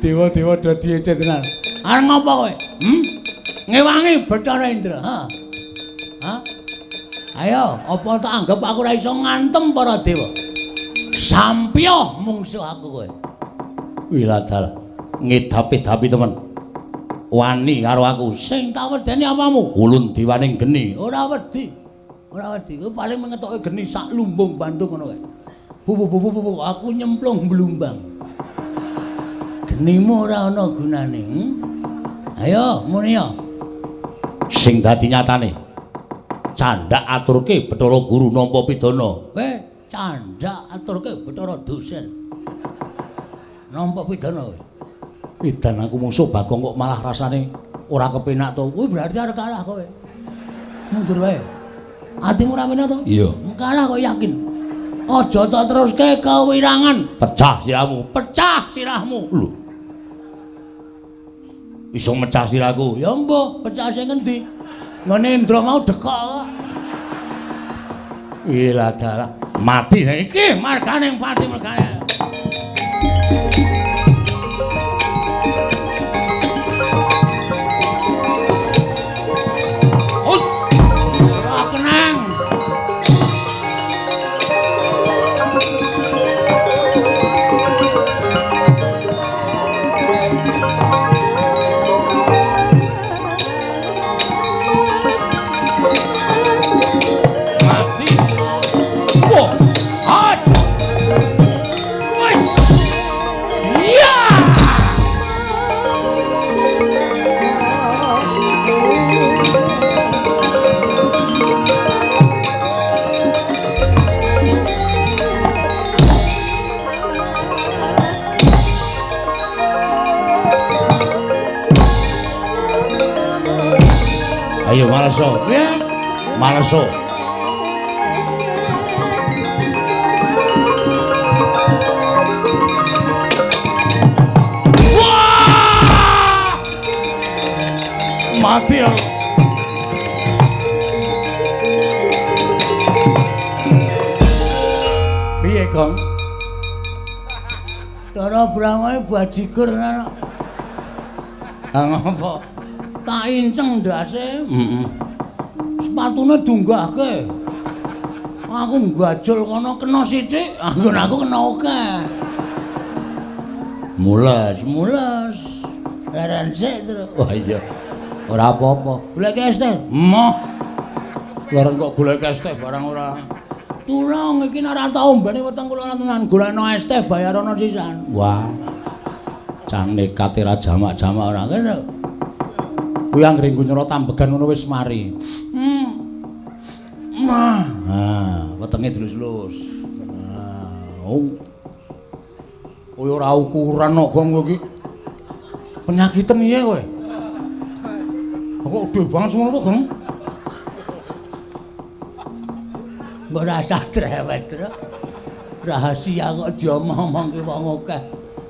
Speaker 2: Dewa-dewa do diece tenan. Arep ngopo kowe? Hmm? Ngewangi Bathara Indra, ha? Ha? Ayo, apa tak anggap aku ora iso ngantem para dewa? Sampyo mungsuh aku kowe. Wiladal ngedapi-dapi temen. Wani karo aku. Sing tak wedeni apamu? Ulun dewaning geni. Ora wedi. Ora wedi. Kowe paling mengetoke geni sak lumbung Bandung ngono kae. Bu bu bu bu aku nyemplung blumbang. Genimu ora ana gunane. Hmm? Ayo muni ya. Sing dadi nyatane. Candhak aturke Bathara Guru nampa pidana. Weh, candhak aturke Bathara dosen. Nampa pidana kowe. Edan aku mungsuh Bagong kok malah rasane ora kepenak to. Kuwi berarti arep kalah kowe. Mundur wae. Atimu ora penak to? Iya. Kalah kok yakin. Aja tak teruske kewirangan. Pecah sirahmu, pecah sirahmu. Lho. Iso mecah sirahku. Ya mbuh, pecah sing ngendi? Ngene Indra mau dekok kok. Ilah dalah. Mati iki marganing pati mergane. Ora kenang. Ayo maleso. Ya. Maleso. Wah! Mati aku. Piye, Gong? Bathara Brahma bajigur ana. Ha ngopo? Tak inceng ndase. Heeh. Sepatune dunggahke. Aku nggajul kono kena sithik, anggon aku kena akeh. Mules, mules. Leren sik, Tru. Wah iya. Ora apa-apa. Golek es teh. Emoh. Leren kok golek es teh barang ora. Tulung iki nek ora tau ombene weteng kula tenan golekno es teh bayarono sisan. Wah. Cah nekate ra jamak-jamak ora kene. Kuwi anggere nggo nyerot ambegan ngono wis mari. Mah. Ha, wetenge dilus-lus. Ha, oh. Kowe ora ukuran kok Gong kowe iki. Penyakiten piye kowe? Aku gedhe banget ngono to, Gong. Mbok rasah drewet, Tru. Rahasia kok diomong-omongke wong akeh.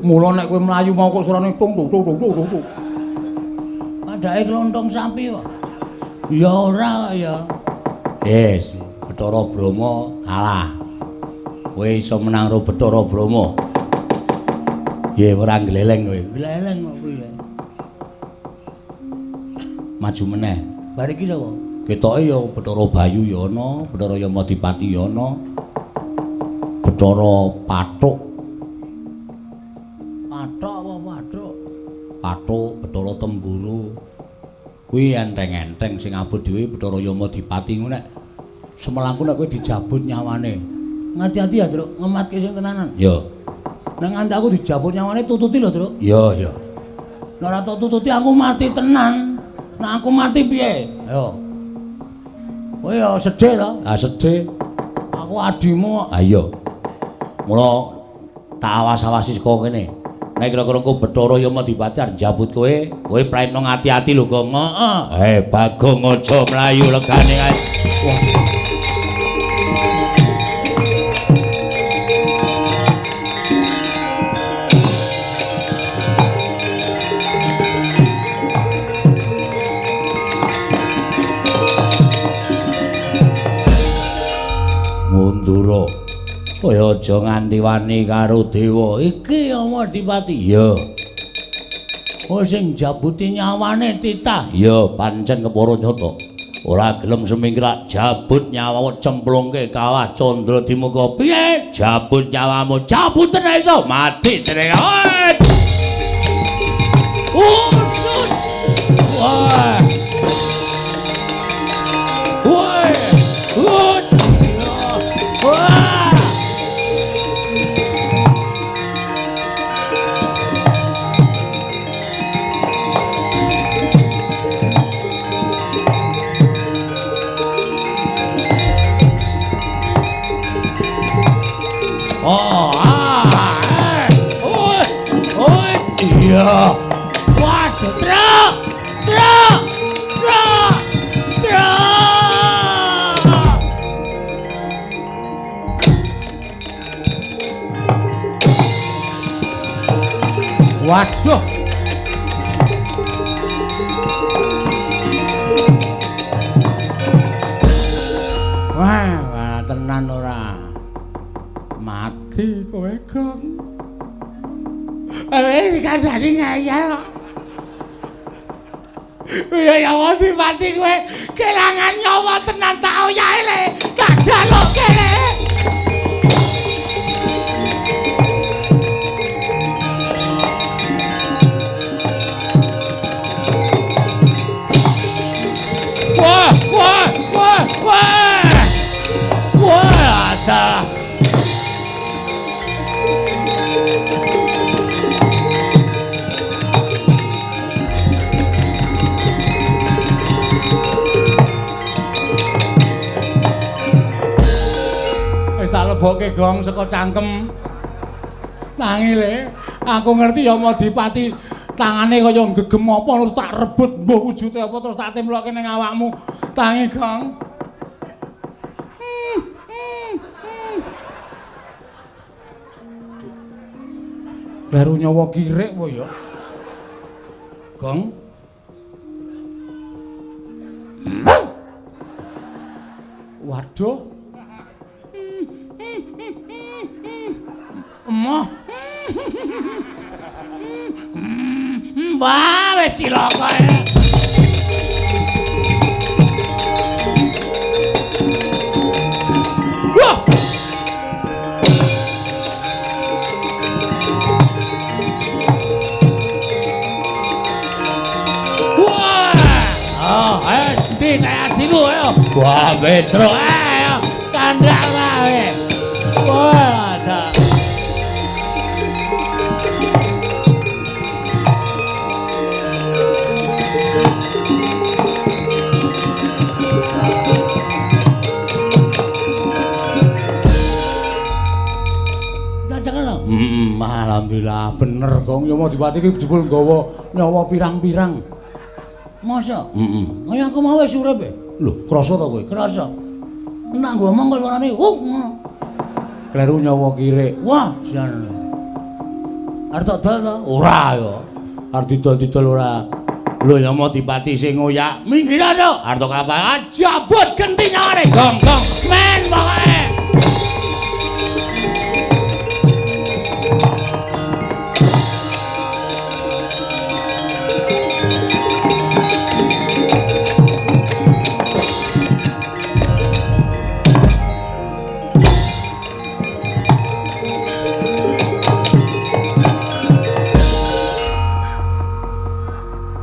Speaker 2: Mula nek kowe mlayu mau kok suarane tung tung tung tung tung. Padake klontong sapi kok. Ya ora ya. Wis, Bathara Brahma kalah. Kowe iso menang karo Bathara Brahma. Piye ora gleleng kowe? Gleleng kok piye? Maju meneh. Bar iki sapa? Ketoke ya Bathara Bayu ya ana, Bathara Yamadipati ya ana. Bathara Pathuk. Pathuk apa Pathuk? Pathuk Bathara Temburu. Kuwi enteng-enteng sing abot dhewe Bathara Yamadipati ngono nek semelangku nek kowe dijabut nyawane. Ngati-ati ya, Truk, ngematke sing tenanan. Ya. Nek nganti aku dijabut nyawane tututi lho, Truk. Ya, ya. Nek ora tok tututi aku mati tenan. Nek aku mati piye? Ayo. Kowe ya sedih to? Ha sedih. Aku adimu. Ha iya. Mula tak awas-awasi saka kene. Nek kira-kira engko Bathara Yamadipati arep njabut kowe, kowe praitno ngati-ati lho, Gong. Heeh. Eh, Bagong aja mlayu legane kae. Wah. Mundura. Kowe aja nganti wani karo dewa iki Yamadipati. Iya. Kowe sing njabuti nyawane titah. Iya, pancen kepara nyata. Ora gelem semingkir jabut nyawamu cemplungke kawah Candra Dimuka. Piye? Jabut nyawamu, jabuten iso mati jenenge. Wah. Wah. Wah. Oh, ah, eh, oi, iya. Waduh, truk, truk, truk, truk. Waduh. Wah, wah, tenan ora. Mati kowe, Gong. Eh, dikandani ngeyel kok. Ya Yamadipati kowe kelangan nyawa tenan tak oyahe le. Tak jaluke le. Wah, wah, wah, wah. Wah, ada. Wis tak lebokke gong saka cangkem. Tangi le, aku ngerti Yamadipati tangane kaya gegem apa terus tak rebut mbuh wujude apa terus tak templokke ning awakmu. Tangi gong. Baru nyawa kirik apa ya? Gong. Waduh. Emoh. Wah, wis cilaka ya. Wah. Wah. Oh, ayo ndi adikku ayo. Wah, Petro ayo candhak wae. Wah, ada. Alhamdulillah bener Gong. Yamadipati iki jebul nggawa nyawa pirang-pirang. Masa? Heeh. Kaya aku mau wis urip e. Lho, krasa ta kowe? Krasa. Nek ngomong kaya warane, ngono. Kleru nyawa kirik. Wah, sian. Arep tak dol ta? Ora ya. Arep didol-didol ora. Lho Yamadipati sing ngoyak, minggir to. Arep tak apa? Jabut genti nyawane. Gong, gong. Men pokoke.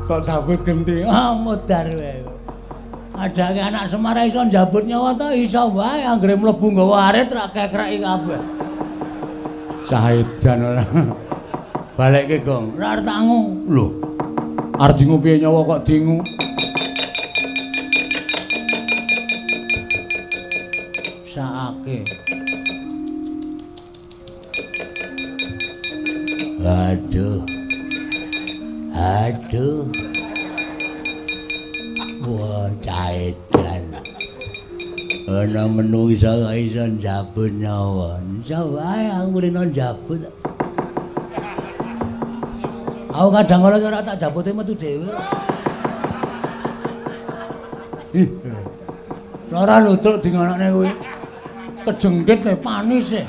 Speaker 2: Kok jabut genti? Ah, modar wae. Adake anak Semar iso njabut nyawa ta iso wae anggere mlebu nggawa arit rak kekreki kabeh. Cahedan ora. Balekke, Gong. Ora arep tak ngu. Lho. Arep dingu piye nyawa kok dingu? Saake. Aduh. Aduh. Wah, caedan. Ana menungsa kok iso njabut nyawa. Iso wae aku kulino njabut. Aku kadang kala ora tak jabute metu dhewe. Ih. Ora ludruk di ngonokne kuwi. Kejengkit e panis e.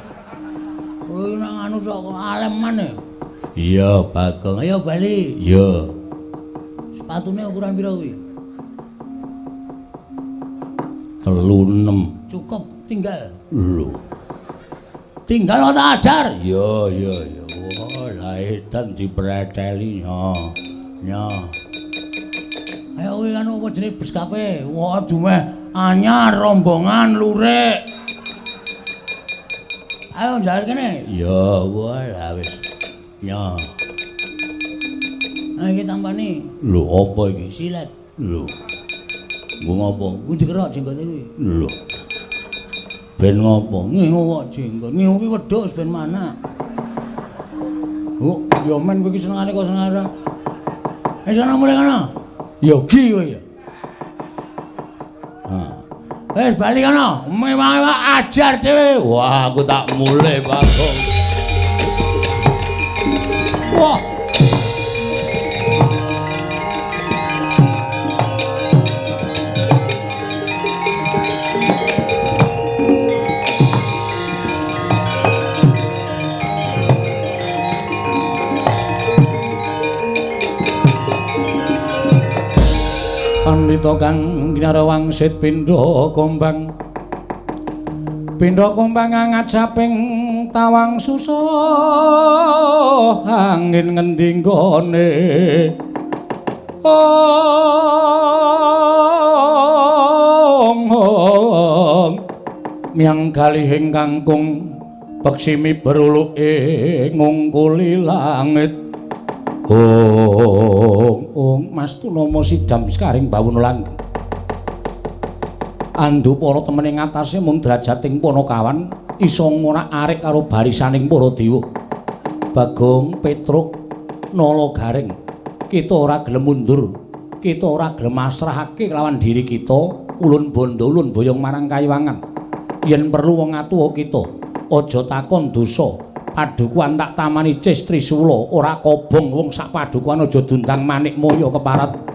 Speaker 2: Kuwi nang anu sok aleman e. Iya, Bagong. Ayo bali. Iya. Sepatune ukuran pira kuwi? 36. Cukup, tinggal. Lho. Tinggal tak ajar. Iya, iya, iya. Wah, lah edan dipreteli. Ya. Ya. Ayo kuwi anu apa jenenge beskape? Wah, dumeh anyar rombongan lurik. Ayo njaluk kene. Ya, wah, lah wis. Ya. Nah, iki tampani. Lho, apa iki? Silet. Lho. Nggo ngopo? Kuwi dikerok jenggote kuwi. Lho. Ben ngopo? Ngingu kok jenggot. Ngingu ki wedhus ben mana? Oh, ya men kowe iki senengane kok seneng ora. Wis ana mulih kono. Ya gi kowe ya. Ha. Wis bali kono. Mewah-mewah ajar dhewe. Wah, aku tak mulih, Bagong. Wah. Pandhita kang kinara wangsit pindha kombang. Pindha kombang angat saping tawang susuh angin ngendi nggone. Ong miang galihing kangkung beksi miberuluke ngungkuli langit. Ong ong Mas Tunama sidam sekaring bawana langgeng. Andu para temene ngatasé mung drajating Panakawan iso ngorak-arik karo barisaning para dewa. Bagong, Petruk, Nala Gareng, kita ora gelem mundur, kita ora gelem masrahake kelawan diri kita, ulun bondo ulun boyong marang kayiwangan. Yen perlu wong atuwa kita, aja takon dosa. Padukuhan tak tamani Cis Trisula, ora kobong wong sak padukuhan aja dundang manik moyo keparat.